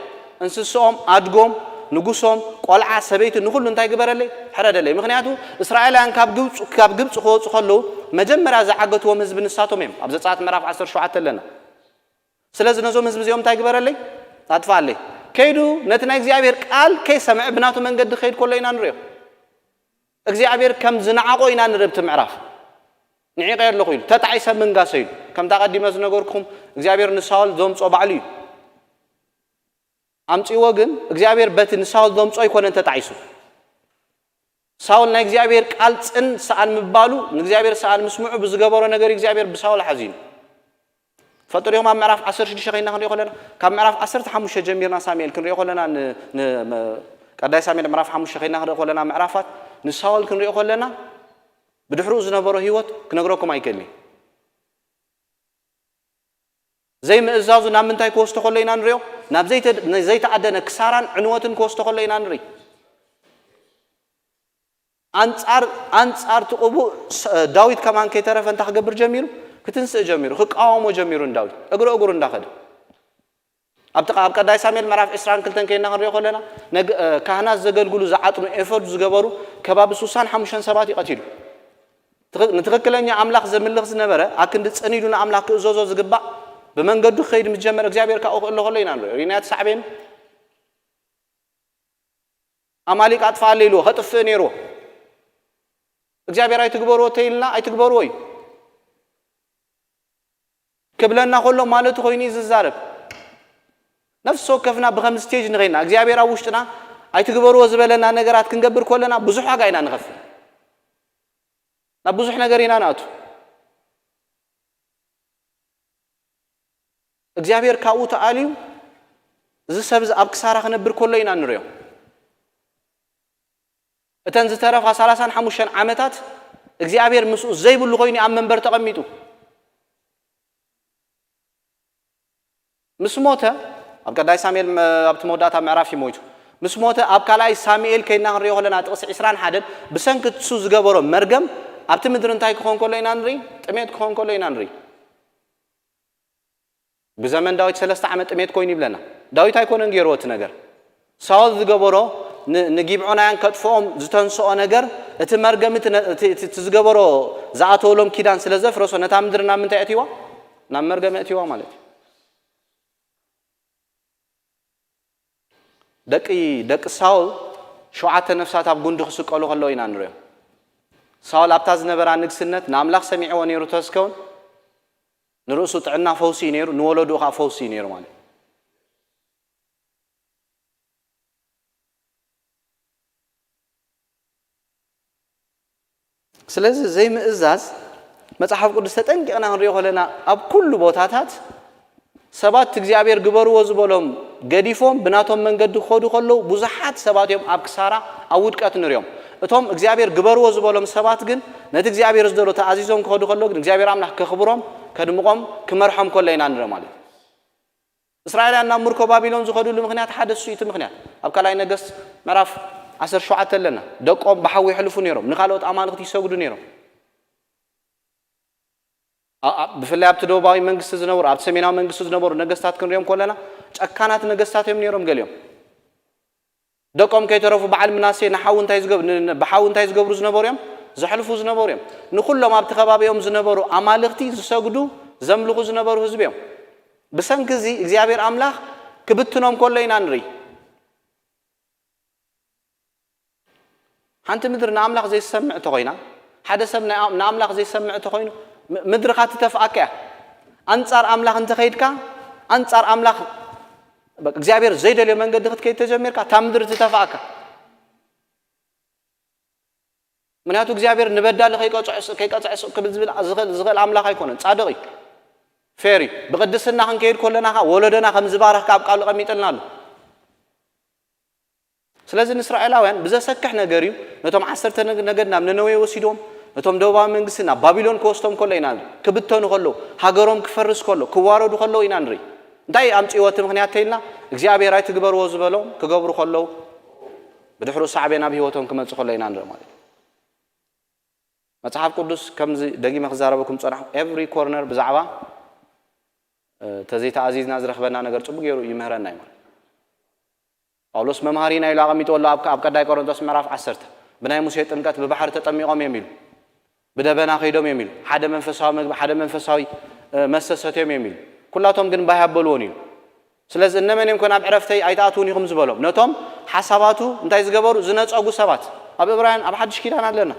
እንስስኦም፣ ኣድጎም፣ ንጉሶም፣ ቆልዓ፣ ሰበይቲ ንኹሉ እንታይ ግበረለይ? ሕረደለይ። ምኽንያቱ እስራኤላውያን ካብ ግብፂ ካብ ግብፂ ክወፁ ከለዉ መጀመርያ ዝዓገትዎም ህዝቢ ንሳቶም እዮም። ኣብ ዘፀኣት ምዕራፍ ዓሰርተ ሸውዓተ ኣለና። ስለዚ ነዞም ህዝቢ እዚኦም እንታይ ግበረለይ? ኣጥፍኣለይ። ከይዱ ነቲ ናይ እግዚኣብሔር ቃል ከይሰምዐ ብናቱ መንገዲ ክኸይድ ከሎ ኢና ንሪኦ። እግዚኣብሔር ከም ዝነዓቆ ኢና ንርኢ። ኣብቲ ምዕራፍ ንዒቐ ኣለኹ ኢሉ፣ ተጣዒሰ ምንጋሰ ኢሉ። ከምታ ቀዲመ ዝነገርኩም እግዚኣብሔር ንሳውል ዘምጾ ባዕሉ እዩ። ኣምጺዎ ግን እግዚኣብሔር በቲ ንሳውል ዘምጾ ኣይኮነን ተጣዒሱ። ሳውል ናይ እግዚኣብሔር ቃል ጽን ሰኣን ምባሉ፣ ንእግዚኣብሔር ሰኣን ምስምዑ ብዝገበሮ ነገር እግዚኣብሔር ብሳውል ሓዚኑ። ፈጥሪኹም ኣብ ምዕራፍ ዓሰርተ ሽዱሽተ ከይና ክንሪኦ ከለና፣ ካብ ምዕራፍ ዓሰርተ ሓሙሽተ ጀሚርና ሳሙኤል ክንሪኦ ከለና፣ ን- ን- መ- ቀዳይ ሳሙኤል ምዕራፍ ሓሙሽተ ከይና ክንሪኦ ከለና፣ ምዕራፋት ንሳውል ክንሪኦ ከለና፣ ብድሕሪኡ ዝነበሮ ህይወት ክነግረኩም ኣይክእልን። ዘይምእዛዙ ናብ ምንታይ ክወስዶ ከሎ ኢና ንሪኦ? ናብ ዘይተ- ዘይተኣደነ ክሳራን ዕንወትን ክወስዶ ከሎ ኢና ንርኢ። ኣንጻር ኣንጻር ትቕቡእ ስ- ዳዊት ከማን ከይተረፈ እንታይ ክገብር ጀሚሩ? ክትንስእ ጀሚሩ፣ ክቃወሞ ጀሚሩ ንዳዊት እግሪ እግሩ እንዳኸደ። ኣብ ጥቓ ኣብ ቀዳይ ሳሙኤል ምዕራፍ ዕስራን ክልተን ከይና ክንሪኦ ከለና፣ ነግ- እ፣ ካህናት ዘገልግሉ ዝዓጥኑ ኤፎድ ዝገበሩ ከባቢ ሱሳን ሓሙሽተን ሰባት ይቐቲሉ። ትኽ- ንትኽክለኛ ኣምላኽ ዘምልኽ ዝነበረ፣ ኣክንዲ ጽን ኢሉ ንኣምላኽ ክእዘዞ ዝግባእ፣ ብመንገዱ ክኸይድ ምስ ጀመረ እግዚኣብሔር ካብኡ ክእለ ከሎ ኢና ንሪኦ። ሪናያት ሳዕቤን ኣማሊቅ ኣጥፍኣለይ ኢልዎ ከጥፍእ ነይርዎ። እግዚኣብሔር ኣይትግበርዎ ተይልና ኣይትግበርዎ እዩ ክብለና ከሎ ማለቱ ኮይኑ እዩ ዝዛረብ። ነፍሲ ወከፍና ብኸም ስቴጅ ንኸይና እግዚኣብሔር ኣብ ውሽጥና ኣይትግበርዎ ዝበለና ነገራት ክንገብር ከለና ብዙሕ ዋጋ ኢና ንኸፍል። ናብ ብዙሕ ነገር ኢና ንኣቱ። እግዚኣብሔር ካብኡ ተኣልዩ እዚ ሰብ እዚ ኣብ ክሳራ ክነብር ከሎ ኢና ንሪኦ። እተን ዝተረፋ ሰላሳን ሓሙሽተን ዓመታት እግዚኣብሔር ምስኡ ዘይብሉ ኮይኑ ኣብ መንበር ተቐሚጡ ምስ ሞተ፣ ኣብ ቀዳይ ሳሙኤል መ- ኣብቲ መወዳእታ ምዕራፍ እዩ ሞይቱ። ምስ ሞተ ኣብ ካልኣይ ሳሙኤል ከይና ክንሪኦ ከለና ጥቕሲ ዕስራን ሓደን ብሰንኪ እሱ ዝገበሮ መርገም ኣብቲ ምድሪ እንታይ ክኾን ከሎ ኢና ንርኢ? ጥሜት ክኾን ከሎ ኢና ንርኢ። ብዘመን ዳዊት ሰለስተ ዓመት ጥሜት ኮይኑ ይብለና። ዳዊት ኣይኮነን ገይርዎ እቲ ነገር። ሳውል ዝገበሮ ን- ንጊብዖናውያን ከጥፍኦም ዝተንስኦ ነገር፣ እቲ መርገም እቲ ነ- እቲ- እቲ- እቲ ዝገበሮ ዝኣተወሎም ኪዳን ስለ ዘፍረሶ ነታ ምድሪ ናብ ምንታይ ኣእትዋ? ናብ መርገም ኣእትዋ ማለት እዩ። ደቂ ደቂ ሳውል ሸውዓተ ነፍሳት ኣብ ጉንዲ ክስቀሉ ከለዉ ኢና ንሪኦም። ሳውል ኣብታ ዝነበራ ንግስነት ንኣምላኽ ሰሚዕዎ ነይሩ ተዝከውን ንርእሱ ጥዕና ፈውሲ እዩ ነይሩ፣ ንወለድኡ ከዓ ፈውሲ እዩ ነይሩ ማለት እዩ። ስለዚ ዘይምእዛዝ መጽሓፍ ቅዱስ ተጠንቂቕና ክንሪኦ ከለና ኣብ ኩሉ ቦታታት ሰባት እግዚኣብሔር ግበርዎ ዝበሎም ገዲፎም ብናቶም መንገዲ ክኸዱ ከለዉ ብዙሓት ሰባት እዮም ኣብ ክሳራ ኣብ ውድቀት ንሪኦም። እቶም እግዚኣብሔር ግበርዎ ዝበሎም ሰባት ግን ነቲ እግዚኣብሔር ዝደሎ ተኣዚዞም ክኸዱ ከለዉ ግን እግዚኣብሔር ኣምላኽ ከኽብሮም ከድምቖም ክመርሖም ከሎ ኢና ንርኢ ማለት እዩ። እስራኤላውያን ናብ ምርኮ ባቢሎን ዝኸድሉ ምኽንያት ሓደ እሱ እዩ። እቲ ምኽንያት ኣብ ካልኣይ ነገስት ምዕራፍ ዓሰርተ ሸውዓተ ኣለና። ደቆም ብሓዊ ይሕልፉ ነይሮም፣ ንካልኦት ኣማልኽቲ ይሰግዱ ነይሮም። ብፍላይ ኣብቲ ደቡባዊ መንግስቲ ዝነበሩ ኣብቲ ሰሜናዊ መንግስቲ ዝነበሩ ነገስታት ክንሪኦም ከለና ጨካናት ነገስታት እዮም ነይሮም። ገሊኦም ደቆም ከይተረፉ በዓል ምናሴ ንሓዊ እንታይ ዝገብ- ን- ን- ብሓዊ እንታይ ዝገብሩ ዝነበሩ እዮም? ዘሕልፉ ዝነበሩ እዮም። ንኩሎም ኣብቲ ከባቢኦም ዝነበሩ ኣማልኽቲ ዝሰግዱ ዘምልኹ ዝነበሩ ህዝቢ እዮም። ብሰንኪ እዚ እግዚኣብሔር ኣምላኽ ክብትኖም ከሎ ኢና ንርኢ። ሓንቲ ምድሪ ንኣምላኽ ዘይሰምዕ እንተኾይና፣ ሓደ ሰብ ናይ- ንኣምላኽ ዘይሰምዕ እንተኾይኑ ም- ምድርኻ ትተፍኣካ እያ። ኣንጻር ኣምላኽ እንተኸይድካ፣ ኣንጻር ኣምላኽ እግዚኣብሔር ዘይደልዮ መንገዲ ክትከይድ ተጀሚርካ እታ ምድሪ ትተፍኣካ። ምክንያቱ እግዚኣብሔር ንበዳሊ ከይቀጽዕ ስቕ ክብል ዝብል ዝኽእል ኣምላኽ ኣይኮነን። ጻድቕ እዩ፣ ፌር እዩ። ብቕድስና ክንከይድ ከለና ከዓ ወለዶና ከም ዝባረኽካ ኣብ ቃሉ ቀሚጥልና ኣሎ። ስለዚ ንእስራኤላውያን ብዘሰክሕ ነገር እዩ። ነቶም ዓሰርተ ነገድ ናብ ነነዌ ወሲዶም ነቶም ደቡባዊ መንግስቲ ናብ ባቢሎን ክወስዶም ከሎ ኢና ክብተኑ ከለዉ ሃገሮም ክፈርስ ከሎ ክዋረዱ ከለዉ ኢና ንርኢ። እንታይ ኣምፅእዎ እቲ ምክንያት ተይልና እግዚኣብሔር ኣይትግበርዎ ዝበሎም ክገብሩ ከለዉ ብድሕሩ ሳዕቤን ኣብ ህይወቶም ክመፅእ ከሎ ኢና ንርኢ ማለት እዩ። መፅሓፍ ቅዱስ ከምዚ ደጊመ ክዛረበኩም ፀናሕ every corner ብዛዕባ ተዘይተኣዚዝና ዝረኽበና ነገር ፅቡቅ ገይሩ ይምህረና እዩ ማለት ጳውሎስ መምሃሪና ኢሉ ኣቐሚጥዎ ኣሎ ኣብ ቀዳይ ቆሮንቶስ ምዕራፍ ዓሰርተ ብናይ ሙሴ ጥምቀት ብባሕሪ ተጠሚቖም እዮም ኢሉ ብደበና ከይዶም እዮም ኢሉ ሓደ መንፈሳዊ መግቢ ሓደ መንፈሳዊ መስተ ሰትዮም እዮም ኢሉ ኩላቶም ግን ባህ ኣበልዎን ኢሉ ስለዚ እነመን እዮም ከ ናብ ዕረፍተይ ኣይትኣትውን ኢኹም ዝበሎም ነቶም ሓሳባቱ እንታይ ዝገበሩ ዝነፀጉ ሰባት ኣብ እብራውያን ኣብ ሓድሽ ኪዳን ኣለና።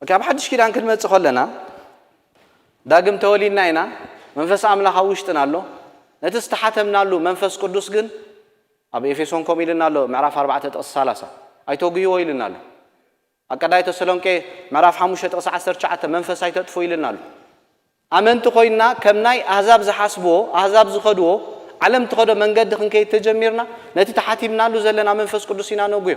ኦኬ፣ ኣብ ሓድሽ ኪዳን ክንመጽእ ከለና ዳግም ተወሊድና ኢና። መንፈስ ኣምላኽ ኣብ ውሽጥና ኣሎ። ነቲ ዝተሓተምናሉ መንፈስ ቅዱስ ግን ኣብ ኤፌሶን ከምኡ ኢልና ኣሎ፣ ምዕራፍ ኣርባዕተ ጥቕሲ ሰላሳ፣ ኣይተጉይዎ ኢልና ኣሎ። ኣብ ቀዳይ ተሰሎንቄ ምዕራፍ ሓሙሽተ ጥቕሲ ዓሰርተ ትሽዓተ መንፈስ ኣይተጥፍኡ ኢልና ኣሎ። ኣመንቲ ኮይና ከም ናይ ኣህዛብ ዝሓስብዎ፣ ኣህዛብ ዝኸድዎ፣ ዓለም ትኸዶ መንገዲ ክንከይድ ተጀሚርና፣ ነቲ ተሓቲምናሉ ዘለና መንፈስ ቅዱስ ኢና ነጉዮ።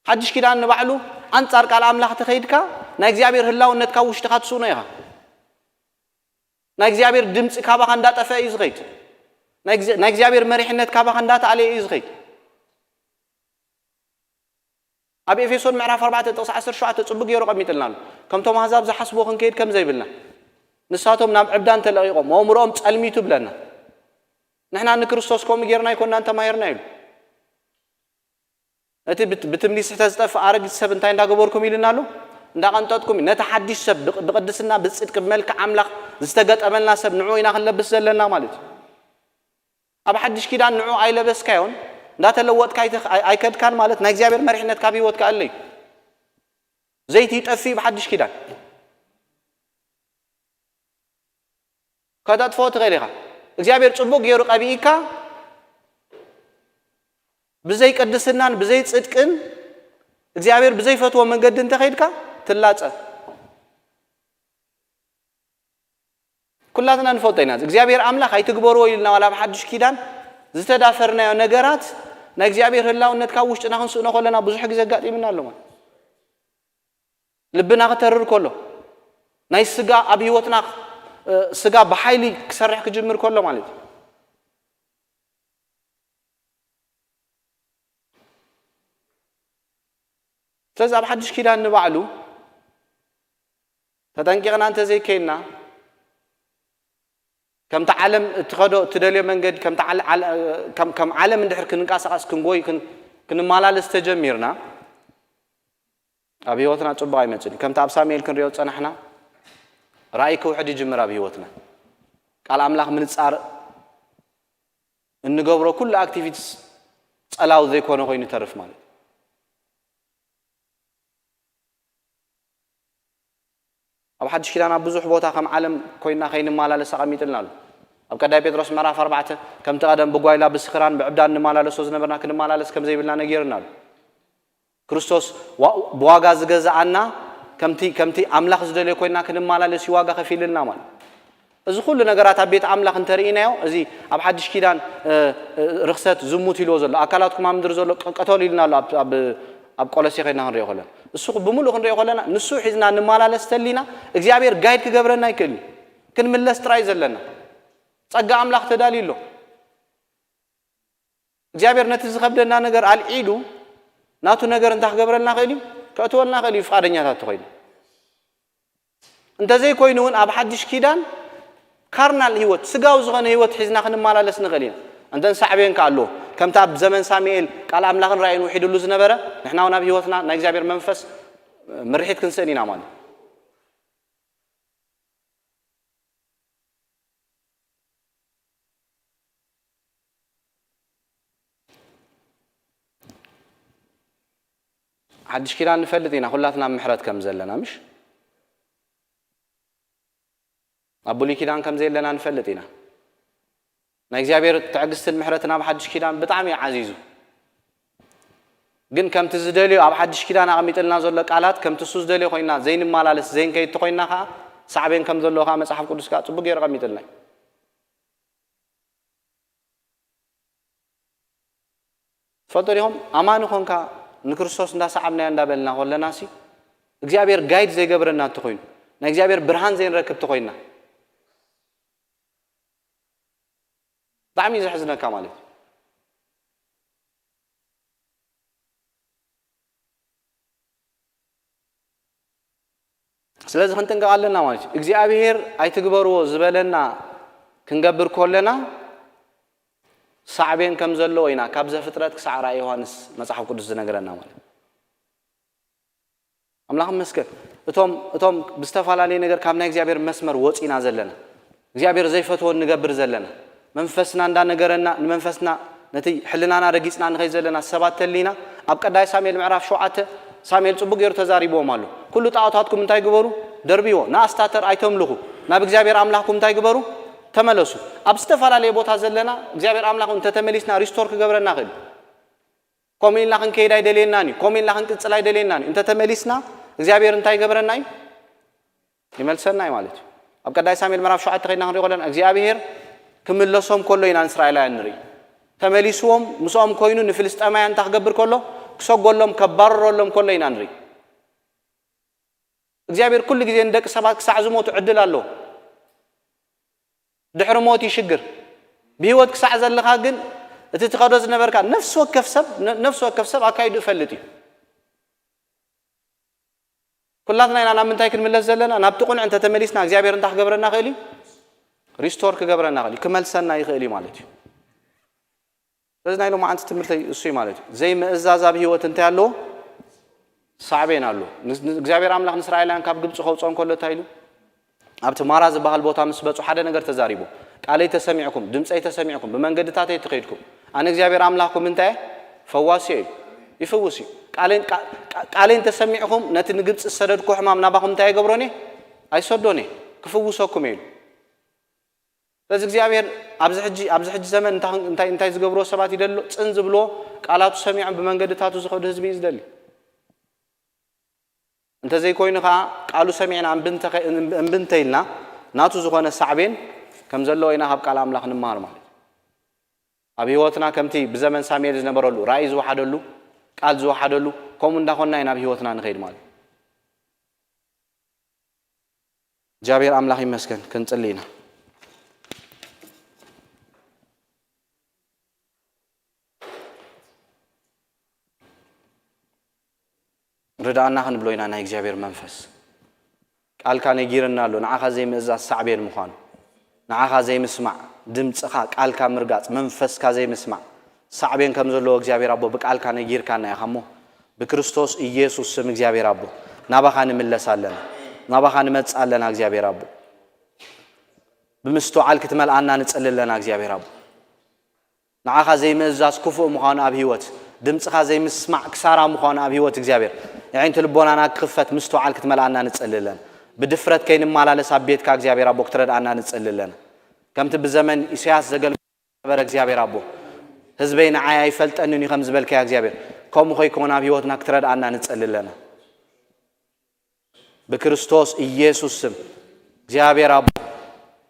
ሓድሽ ኪዳን ንባዕሉ ኣንጻር ቃል ኣምላኽ ተኸይድካ ናይ እግዚኣብሔር ህላውነት ካብ ውሽጥኻ ትስእኖ ኢኻ። ናይ እግዚኣብሔር ድምፂ ካባኻ እንዳጠፈ እዩ ዝኸይድ። ናይ እግዚኣብሔር መሪሕነት ካባኻ እንዳተኣለየ እዩ ዝኸይድ። ኣብ ኤፌሶን ምዕራፍ ኣርባዕተ ጥቕሲ ዓሰርተ ሸውዓተ ጽቡቅ ገይሩ ቀሚጥልና ኣሎ። ከምቶም ኣህዛብ ዝሓስብዎ ክንከይድ ከም ዘይብልና፣ ንሳቶም ናብ ዕብዳን ተለቒቖም ኣእምሮኦም ጸልሚቱ ብለና። ንሕና ንክርስቶስ ከምኡ ጌርና ኣይኮናን ተማሂርና ኢሉ። እቲ ብትምኒት ስሕተት ዝጠፍእ ኣረጊት ሰብ እንታይ እንዳገበርኩም ኢልና ኣሎ? እንዳቐንጠጥኩም እዩ። ነቲ ሓድሽ ሰብ ብቕድስና ብጽድቂ ብመልክዕ ኣምላኽ ዝተገጠመልና ሰብ ንዑ ኢና ክንለብስ ዘለና ማለት እዩ። ኣብ ሓድሽ ኪዳን ንዑ ኣይለበስካዮን እንዳተለወጥካ ኣይከድካን ማለት ናይ እግዚኣብሔር መሪሕነት ካብ ህይወትካ ኣለዩ። ዘይቲ ይጠፍእ ብሓድሽ ኪዳን። ከተጥፍኦ ትኽእል ኢኻ። እግዚኣብሔር ጽቡቕ ገይሩ ቀቢእካ ብዘይ ቅድስናን ብዘይ ጽድቅን እግዚኣብሔር ብዘይፈትዎ መንገዲ እንተኸይድካ ትላጸ። ኩላትና ንፈልጦ ኢና እግዚኣብሔር ኣምላኽ ኣይትግበርዎ ኢልና ዋላ ኣብ ሓድሽ ኪዳን ዝተዳፈርናዮ ነገራት ናይ እግዚኣብሔር ህላውነት ካብ ውሽጥና ክንስእኖ ከለና ብዙሕ ግዜ ኣጋጢምና ኣሎ ማለት። ልብና ክተርር ከሎ ናይ ስጋ ኣብ ህይወትና ስጋ ብሓይሊ ክሰርሕ ክጅምር ከሎ ማለት እዩ። ስለዚ ኣብ ሓድሽ ኪዳን ንባዕሉ ተጠንቂቕና እንተዘይከይንና ከምቲ ዓለም እትኸዶ እትደልዮ መንገዲ ከም ዓለም እንድሕር ክንንቀሳቐስ ክንጎይ ክንመላለስ ተጀሚርና ኣብ ህይወትና ጽቡቕ ኣይመጽእን። ከምቲ ኣብ ሳሙኤል ክንሪኦ ዝጸናሕና ራእይ ክውሕድ ይጅምር ኣብ ህይወትና። ቃል ኣምላኽ ምንጻር እንገብሮ ኩሉ ኣክቲቪቲስ ጸላው ዘይኮነ ኮይኑ ይተርፍ ማለት እዩ። ኣብ ሓድሽ ኪዳን ኣብ ብዙሕ ቦታ ከም ዓለም ኮይና ከይንመላለስ ኣቐሚጥልና ኣሎ። ኣብ ቀዳይ ጴጥሮስ ምዕራፍ ኣርባዕተ ከምቲ ቀደም ብጓይላ ብስኽራን ብዕብዳን ንመላለሶ ዝነበርና ክንመላለስ ከም ዘይብልና ነጊርና ኣሎ። ክርስቶስ ብዋጋ ዝገዛኣና ከምቲ ከምቲ ኣምላኽ ዝደልዮ ኮይና ክንመላለስ እዩ ዋጋ ከፊልልና ማለት። እዚ ኩሉ ነገራት ኣብ ቤት ኣምላኽ እንተርኢናዮ እዚ ኣብ ሓድሽ ኪዳን ርክሰት ዝሙት ኢልዎ ዘሎ ኣካላትኩም ኣብ ምድሪ ዘሎ ቅተሉ ኢልና ኣሎ። ኣብ ቆሎሴ ኮይና ክንሪኦ ከለና እሱ ብምሉእ ክንሪኦ ከለና ንሱ ሒዝና ንመላለስ ተሊና እግዚኣብሔር ጋይድ ክገብረና ይክእል እዩ። ክንምለስ ጥራይ ዘለና ጸጋ ኣምላኽ ተዳልዩ ኣሎ። እግዚኣብሔር ነቲ ዝኸብደና ነገር ኣልዒሉ ናቱ ነገር እንታይ ክገብረልና ክእል እዩ? ከእትወልና ክእል እዩ ፍቓደኛታት ተኮይኑ። እንተዘይኮይኑ እውን ኣብ ሓድሽ ኪዳን ካርናል ህይወት ስጋዊ ዝኾነ ህይወት ሒዝና ክንመላለስ ንኽእል ኢና። እንተን ሳዕቤን ከ ኣለዎ። ከምቲ ኣብ ዘመን ሳሙኤል ቃል ኣምላኽን ራእይን ውሒድሉ ዝነበረ ንሕና እውን ኣብ ህይወትና ናይ እግዚኣብሔር መንፈስ ምርሒት ክንስእን ኢና ማለት እዩ። ሓድሽ ኪዳን ንፈልጥ ኢና ኩላትና ምሕረት ከም ዘለና ምሽ ኣብ ብሉይ ኪዳን ከም ዘየለና ንፈልጥ ኢና። ናይ እግዚኣብሔር ትዕግስትን ምሕረትን ኣብ ሓድሽ ኪዳን ብጣዕሚ እዩ ዓዚዙ። ግን ከምቲ ዝደልዮ ኣብ ሓድሽ ኪዳን ኣቐሚጥልና ዘሎ ቃላት ከምቲ እሱ ዝደልዮ ኮይና ዘይንመላለስ ዘይንከይድ ተኮይና ከዓ ሳዕቤን ከም ዘለዎ ከዓ መፅሓፍ ቅዱስ ከዓ ፅቡቅ ገይሩ ኣቐሚጥልና እዩ። ትፈልጡ ዲኹም ኣማኒ ኮንካ ንክርስቶስ እንዳሰዓብናዮ እንዳበልና ከለና ሲ እግዚኣብሔር ጋይድ ዘይገብረና እንተኮይኑ ናይ እግዚኣብሔር ብርሃን ዘይንረክብ ተኮይና ብጣዕሚ እዩ ዘሕዝነካ ማለት እዩ። ስለዚ ክንጥንቀቕ ኣለና ማለት እዩ። እግዚኣብሔር ኣይትግበርዎ ዝበለና ክንገብር ከለና ሳዕቤን ከም ዘለዎ ኢና ካብ ዘፍጥረት ክሳዕ ራእይ ዮሃንስ መጽሓፍ ቅዱስ ዝነገረና ማለት እዩ። ኣምላኽ ይመስገን። እቶም እቶም ብዝተፈላለየ ነገር ካብ ናይ እግዚኣብሔር መስመር ወጺና ዘለና እግዚኣብሔር ዘይፈትዎ ንገብር ዘለና መንፈስና እንዳነገረና ንመንፈስና ነቲ ሕልናና ረጊጽና ንኸይ ዘለና ሰባት ተሊና ኣብ ቀዳይ ሳሙኤል ምዕራፍ ሸውዓተ ሳሙኤል ጽቡቅ ገይሩ ተዛሪብዎም ኣሎ። ኩሉ ጣዖታትኩም እንታይ ግበሩ? ደርብዎ። ንኣስታተር ኣይተምልኹ። ናብ እግዚኣብሔር ኣምላኽኩም እንታይ ግበሩ? ተመለሱ። ኣብ ዝተፈላለየ ቦታ ዘለና እግዚኣብሔር ኣምላኽ እንተተመሊስና ሪስቶር ክገብረና ክእል። ከምኡ ኢልና ክንከይድ ኣይደልየናን እዩ። ከምኡ ኢልና ክንቅጽል ኣይደልየናን እዩ። እንተተመሊስና እግዚኣብሔር እንታይ ይገብረና እዩ? ይመልሰና እዩ ማለት እዩ። ኣብ ቀዳይ ሳሙኤል ምዕራፍ ሸውዓተ ከይድና ክንሪኦ ከለና እግዚኣብሔር ክምለሶም ከሎ ኢና ንእስራኤላውያን ንርኢ። ተመሊስዎም ምስኦም ኮይኑ ንፍልስጤማውያን እንታይ ክገብር ከሎ? ክሰጎሎም ከባርረሎም ከሎ ኢና ንርኢ። እግዚኣብሔር ኩሉ ግዜ ንደቂ ሰባት ክሳዕ ዝሞቱ ዕድል ኣለዎ። ድሕሪ ሞት ይሽግር። ብህይወት ክሳዕ ዘለኻ ግን እቲ ትኸዶ ዝነበርካ ነፍሲ ወከፍ ሰብ ነፍሲ ወከፍ ሰብ ኣካይዱ ይፈልጥ እዩ። ኩላትና ኢና ናብ ምንታይ ክንምለስ ዘለና? ናብቲ ቁኑዕ እንተተመሊስና እግዚኣብሔር እንታይ ክገብረና ክእል እዩ? ሪስቶር ክገብረና ክእል እዩ፣ ክመልሰና ይኽእል እዩ ማለት እዩ። ስለዚ ናይ ሎማዓንቲ ትምህርተይ እሱ እዩ ማለት እዩ። ዘይምእዛዝ ኣብ ህይወት እንታይ ኣለዎ? ሳዕቤን ኣሎ። ንስ- ንስ- እግዚኣብሔር ኣምላኽ ንእስራኤላውያን ካብ ግብፂ ከውፅኦም ከሎ እንታይ ኢሉ? ኣብቲ ማራ ዝበሃል ቦታ ምስ በፁ ሓደ ነገር ተዛሪቡ። ቃለይ ተሰሚዕኩም፣ ድምፀይ ተሰሚዕኩም፣ ብመንገድታተይ ትኸይድኩም፣ ኣነ እግዚኣብሔር ኣምላኽኩም እንታይ እየ? ፈዋሲ እዩ። ይፍውስ እዩ። ቃለይ- ቃ- ቃ- ቃለይ እንተሰሚዕኹም ነቲ ንግብፂ ዝሰደድኩ ሕማም ናባኹም እንታይ ኣይገብሮን እየ? ኣይሰዶን እየ። ክፍውሰኩም እየ ኢሉ። ስለዚ እግዚኣብሔር ኣብዚ ሕጂ ኣብዚ ሕጂ ዘመን እንታይ እንታይ እንታይ ዝገብርዎ ሰባት ይደሎ? ጽን ዝብልዎ፣ ቃላቱ ሰሚዖም ብመንገድታቱ ዝኸዱ ህዝቢ እዩ ዝደሊ። እንተዘይኮይኑ ከዓ ቃሉ ሰሚዕና እምቢ እንተ- እምቢ እንተኢልና ናቱ ዝኾነ ሳዕቤን ከም ዘለዎ ኢና ካብ ቃል ኣምላኽ ንመሃር ማለት እዩ። ኣብ ህይወትና ከምቲ ብዘመን ሳሙኤል ዝነበረሉ ራእይ ዝወሓደሉ ቃል ዝወሓደሉ ከምኡ እንዳኾንና ኢና ኣብ ህይወትና ንኸይድ ማለት እዩ። እግዚኣብሔር ኣምላኽ ይመስገን። ክንጽሊ ኢና። ርድኣና ክንብሎ ኢና ናይ እግዚኣብሔር መንፈስ። ቃልካ ነጊርና ኣሎ ንዓኻ ዘይምእዛዝ ሳዕቤን ምዃኑ፣ ንዓኻ ዘይምስማዕ፣ ድምፅኻ፣ ቃልካ ምርጋፅ፣ መንፈስካ ዘይምስማዕ ሳዕቤን ከም ዘለዎ እግዚኣብሔር ኣቦ ብቃልካ ነጊርካና ኢኻ እሞ ብክርስቶስ ኢየሱስ ስም እግዚኣብሔር ኣቦ ናባኻ ንምለስ ኣለና፣ ናባኻ ንመጽእ ኣለና እግዚኣብሔር ኣቦ ብምስትውዓል ክትመልኣና ንጽሊ ኣለና እግዚኣብሔር ኣቦ። ንዓኻ ዘይምእዛዝ ክፉእ ምዃኑ ኣብ ህይወት፣ ድምፅኻ ዘይምስማዕ ክሳራ ምዃኑ ኣብ ህይወት እግዚኣብሔር፣ የዒንቲ ልቦናና ክኽፈት ምስትውዓል ክትመልኣና ንጽሊ ኣለና። ብድፍረት ከይንመላለስ ኣብ ቤትካ እግዚኣብሔር ኣቦ ክትረድኣና ንጽሊ ኣለና። ከምቲ ብዘመን ኢሳያስ ዘገልግሎ ነበረ እግዚኣብሔር ኣቦ፣ ህዝበይ ንዓይ ኣይፈልጠንን እዩ ከም ዝበልካዮ እግዚኣብሔር፣ ከምኡ ከይኮነ ኣብ ህይወትና ክትረድኣና ንጽሊ ኣለና። ብክርስቶስ ኢየሱስ ስም እግዚኣብሔር ኣቦ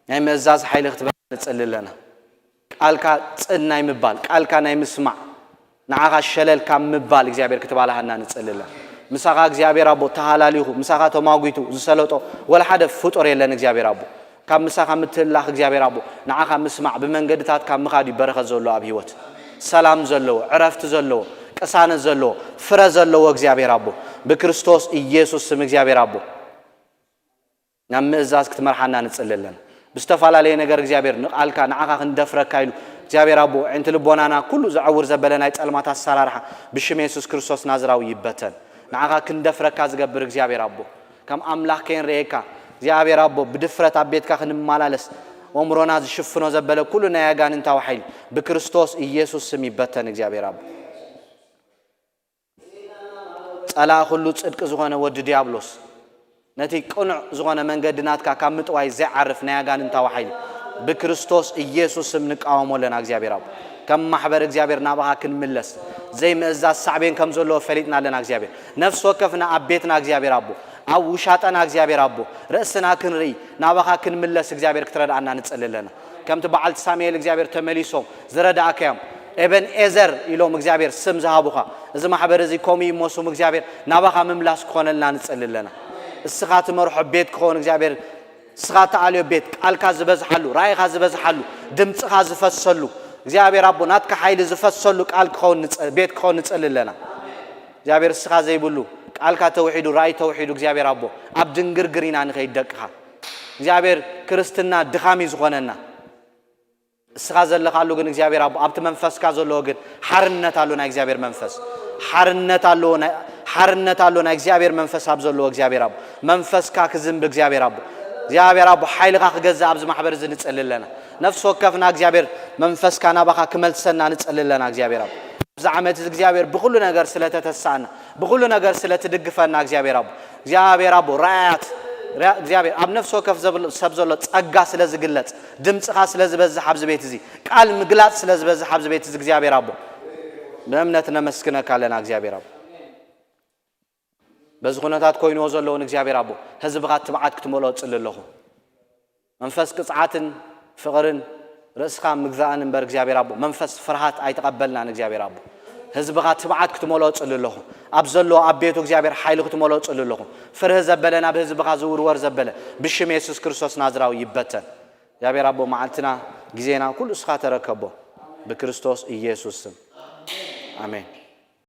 ናይ ምእዛዝ ሓይሊ ክትበና ንጽሊ ኣለና። ቃልካ ጽን ናይ ምባል፣ ቃልካ ናይ ምስማዕ፣ ንዓኻ ሸለል ካብ ምባል እግዚኣብሔር ክትባልሃና ንጽሊ ኣለና። ምሳኻ እግዚኣብሔር ኣቦ ተሃላሊኹ፣ ምሳኻ ተማጒቱ ዝሰለጦ ወላ ሓደ ፍጡር የለን እግዚኣብሔር ኣቦ። ካብ ምሳኻ ምትህልላኽ እግዚኣብሔር ኣቦ ንዓኻ ምስማዕ ብመንገድታት ካብ ምኻድ እዩ በረኸት ዘለዎ ኣብ ህይወት ሰላም ዘለዎ ዕረፍቲ ዘለዎ ቅሳነት ዘለዎ ፍረ ዘለዎ እግዚኣብሔር ኣቦ ብክርስቶስ ኢየሱስ ስም እግዚኣብሔር ኣቦ ናብ ምእዛዝ ክትመርሓና ንጽሊ ኣለና። ብዝተፈላለየ ነገር እግዚኣብሔር ንቓልካ ንዓኻ ክንደፍረካ ኢሉ እግዚኣብሔር ኣቦ ዕንቲ ልቦናና ኩሉ ዘዐውር ዘበለ ናይ ጸልማት ኣሰራርሓ ብሽም የሱስ ክርስቶስ ናዝራዊ ይበተን። ንዓኻ ክንደፍረካ ዝገብር እግዚኣብሔር ኣቦ ከም ኣምላኽ ከይንርእየካ እግዚኣብሔር ኣቦ ብድፍረት ኣብ ቤትካ ክንመላለስ ኣእምሮና ዝሽፍኖ ዘበለ ኩሉ ናይ ኣጋንንታዊ ሓይሊ ብክርስቶስ ኢየሱስ ስም ይበተን እግዚኣብሔር ኣቦ። ጸላእ ኩሉ ጽድቂ ዝኾነ ወዲ ዲያብሎስ ነቲ ቅኑዕ ዝኾነ መንገዲ ናትካ ካብ ምጥዋይ ዘይዓርፍ ናይ ኣጋንንታዊ ሓይሊ ብክርስቶስ ኢየሱስ ስም ንቃወሞ ኣለና እግዚኣብሔር ኣቦ። ከም ማሕበር እግዚኣብሔር ናባኻ ክንምለስ ዘይምእዛዝ ሳዕቤን ከም ዘለዎ ፈሊጥና ኣለና እግዚኣብሔር። ነፍሲ ወከፍና ኣብ ቤትና እግዚኣብሔር ኣቦ ኣብ ውሻጠና እግዚኣብሔር ኣቦ ርእስና ክንርኢ ናባኻ ክንምለስ እግዚኣብሔር ክትረድኣና ንጽሊ ኣለና። ከምቲ በዓልቲ ሳሙኤል እግዚኣብሔር ተመሊሶም ዝረዳእካዮም ኤበን ኤዘር ኢሎም እግዚኣብሔር ስም ዝሃቡኻ እዚ ማሕበር እዚ ከምኡ ይሞ ስሙ እግዚኣብሔር ናባኻ ምምላስ ክኾነልና ንጽሊ ኣለና። እስኻ ትመርሖ ቤት ክኸውን እግዚኣብሔር እስኻ ተኣልዮ ቤት ቃልካ ዝበዝሓሉ ራእይኻ ዝበዝሓሉ ድምፅኻ ዝፈሰሉ እግዚኣብሔር ኣቦ ናትካ ሓይሊ ዝፈሰሉ ቃል ክኸውን ንጽ- ቤት ክኸውን ንጽሊ ኣለና። እግዚኣብሔር እስኻ ዘይብሉ ቃልካ ተውሒዱ ራእይ ተውሒዱ እግዚኣብሔር ኣቦ ኣብ ድንግርግር ኢና ንኸይድ ደቅኻ እግዚኣብሔር ክርስትና ድኻም እዩ ዝኾነና። እስኻ ዘለኻሉ ግን እግዚኣብሔር ኣቦ ኣብቲ መንፈስካ ዘለዎ ግን ሓርነት ኣሎ ናይ እግዚኣብሔር መንፈስ ሓርነት ኣለዎ ናይ- ሓርነት ኣሎ ናይ እግዚኣብሔር መንፈስ ኣብ ዘለዎ እግዚኣብሔር ኣቦ መንፈስካ ክዝንብ እግዚኣብሔር ኣቦ እግዚኣብሔር ኣቦ ሓይልኻ ክገዝእ ኣብዚ ማሕበር እዚ ንጽሊ ኣለና። ነፍሲ ወከፍና እግዚኣብሔር መንፈስካ ናባኻ ክመልሰና ንጸሊ ኣለና እግዚኣብሔር ኣቦ። ኣብዚ ዓመት እዚ እግዚኣብሔር ብኹሉ ነገር ስለተተሳእና፣ ብኹሉ ነገር ስለትድግፈና እግዚኣብሔር ኣቦ፣ እግዚኣብሔር ኣቦ ራእያት ራ- እግዚኣብሔር ኣብ ነፍሲ ወከፍ ዘብል- ሰብ ዘሎ ጸጋ ስለ ዝግለጽ፣ ድምጽኻ ስለ ዝበዝሕ ኣብዚ ቤት እዚ፣ ቃል ምግላጽ ስለ ዝበዝሕ ኣብዚ ቤት እዚ እግዚኣብሔር ኣቦ፣ ብእምነት ነመስግነካ ኣለና እግዚኣብሔር ኣቦ። በዚ ኩነታት ኮይንዎ ዘለውን እግዚኣብሔር ኣቦ፣ ህዝብኻ ትብዓት ክትመልኦ እጽሊ ኣለኹ። መንፈስ ቅጽዓትን ፍቕርን ርእስኻ ምግዛእን እምበር እግዚኣብሔር ኣቦ፣ መንፈስ ፍርሃት ኣይተቐበልናን እግዚኣብሔር ኣቦ። ህዝብኻ ትብዓት ክትመልኦ እጽሊ ኣለኹ። ኣብ ዘለዎ ኣብ ቤቱ እግዚኣብሔር ሓይሊ ክትመልኦ እጽሊ ኣለኹ። ፍርህ ዘበለ ናብ ህዝብኻ ዝውርወር ዘበለ ብሽም የሱስ ክርስቶስ ናዝራዊ ይበተን። እግዚኣብሔር ኣቦ መዓልትና ግዜና ኩሉ እስኻ ተረከቦ ብክርስቶስ ኢየሱስ ስም ኣሜን።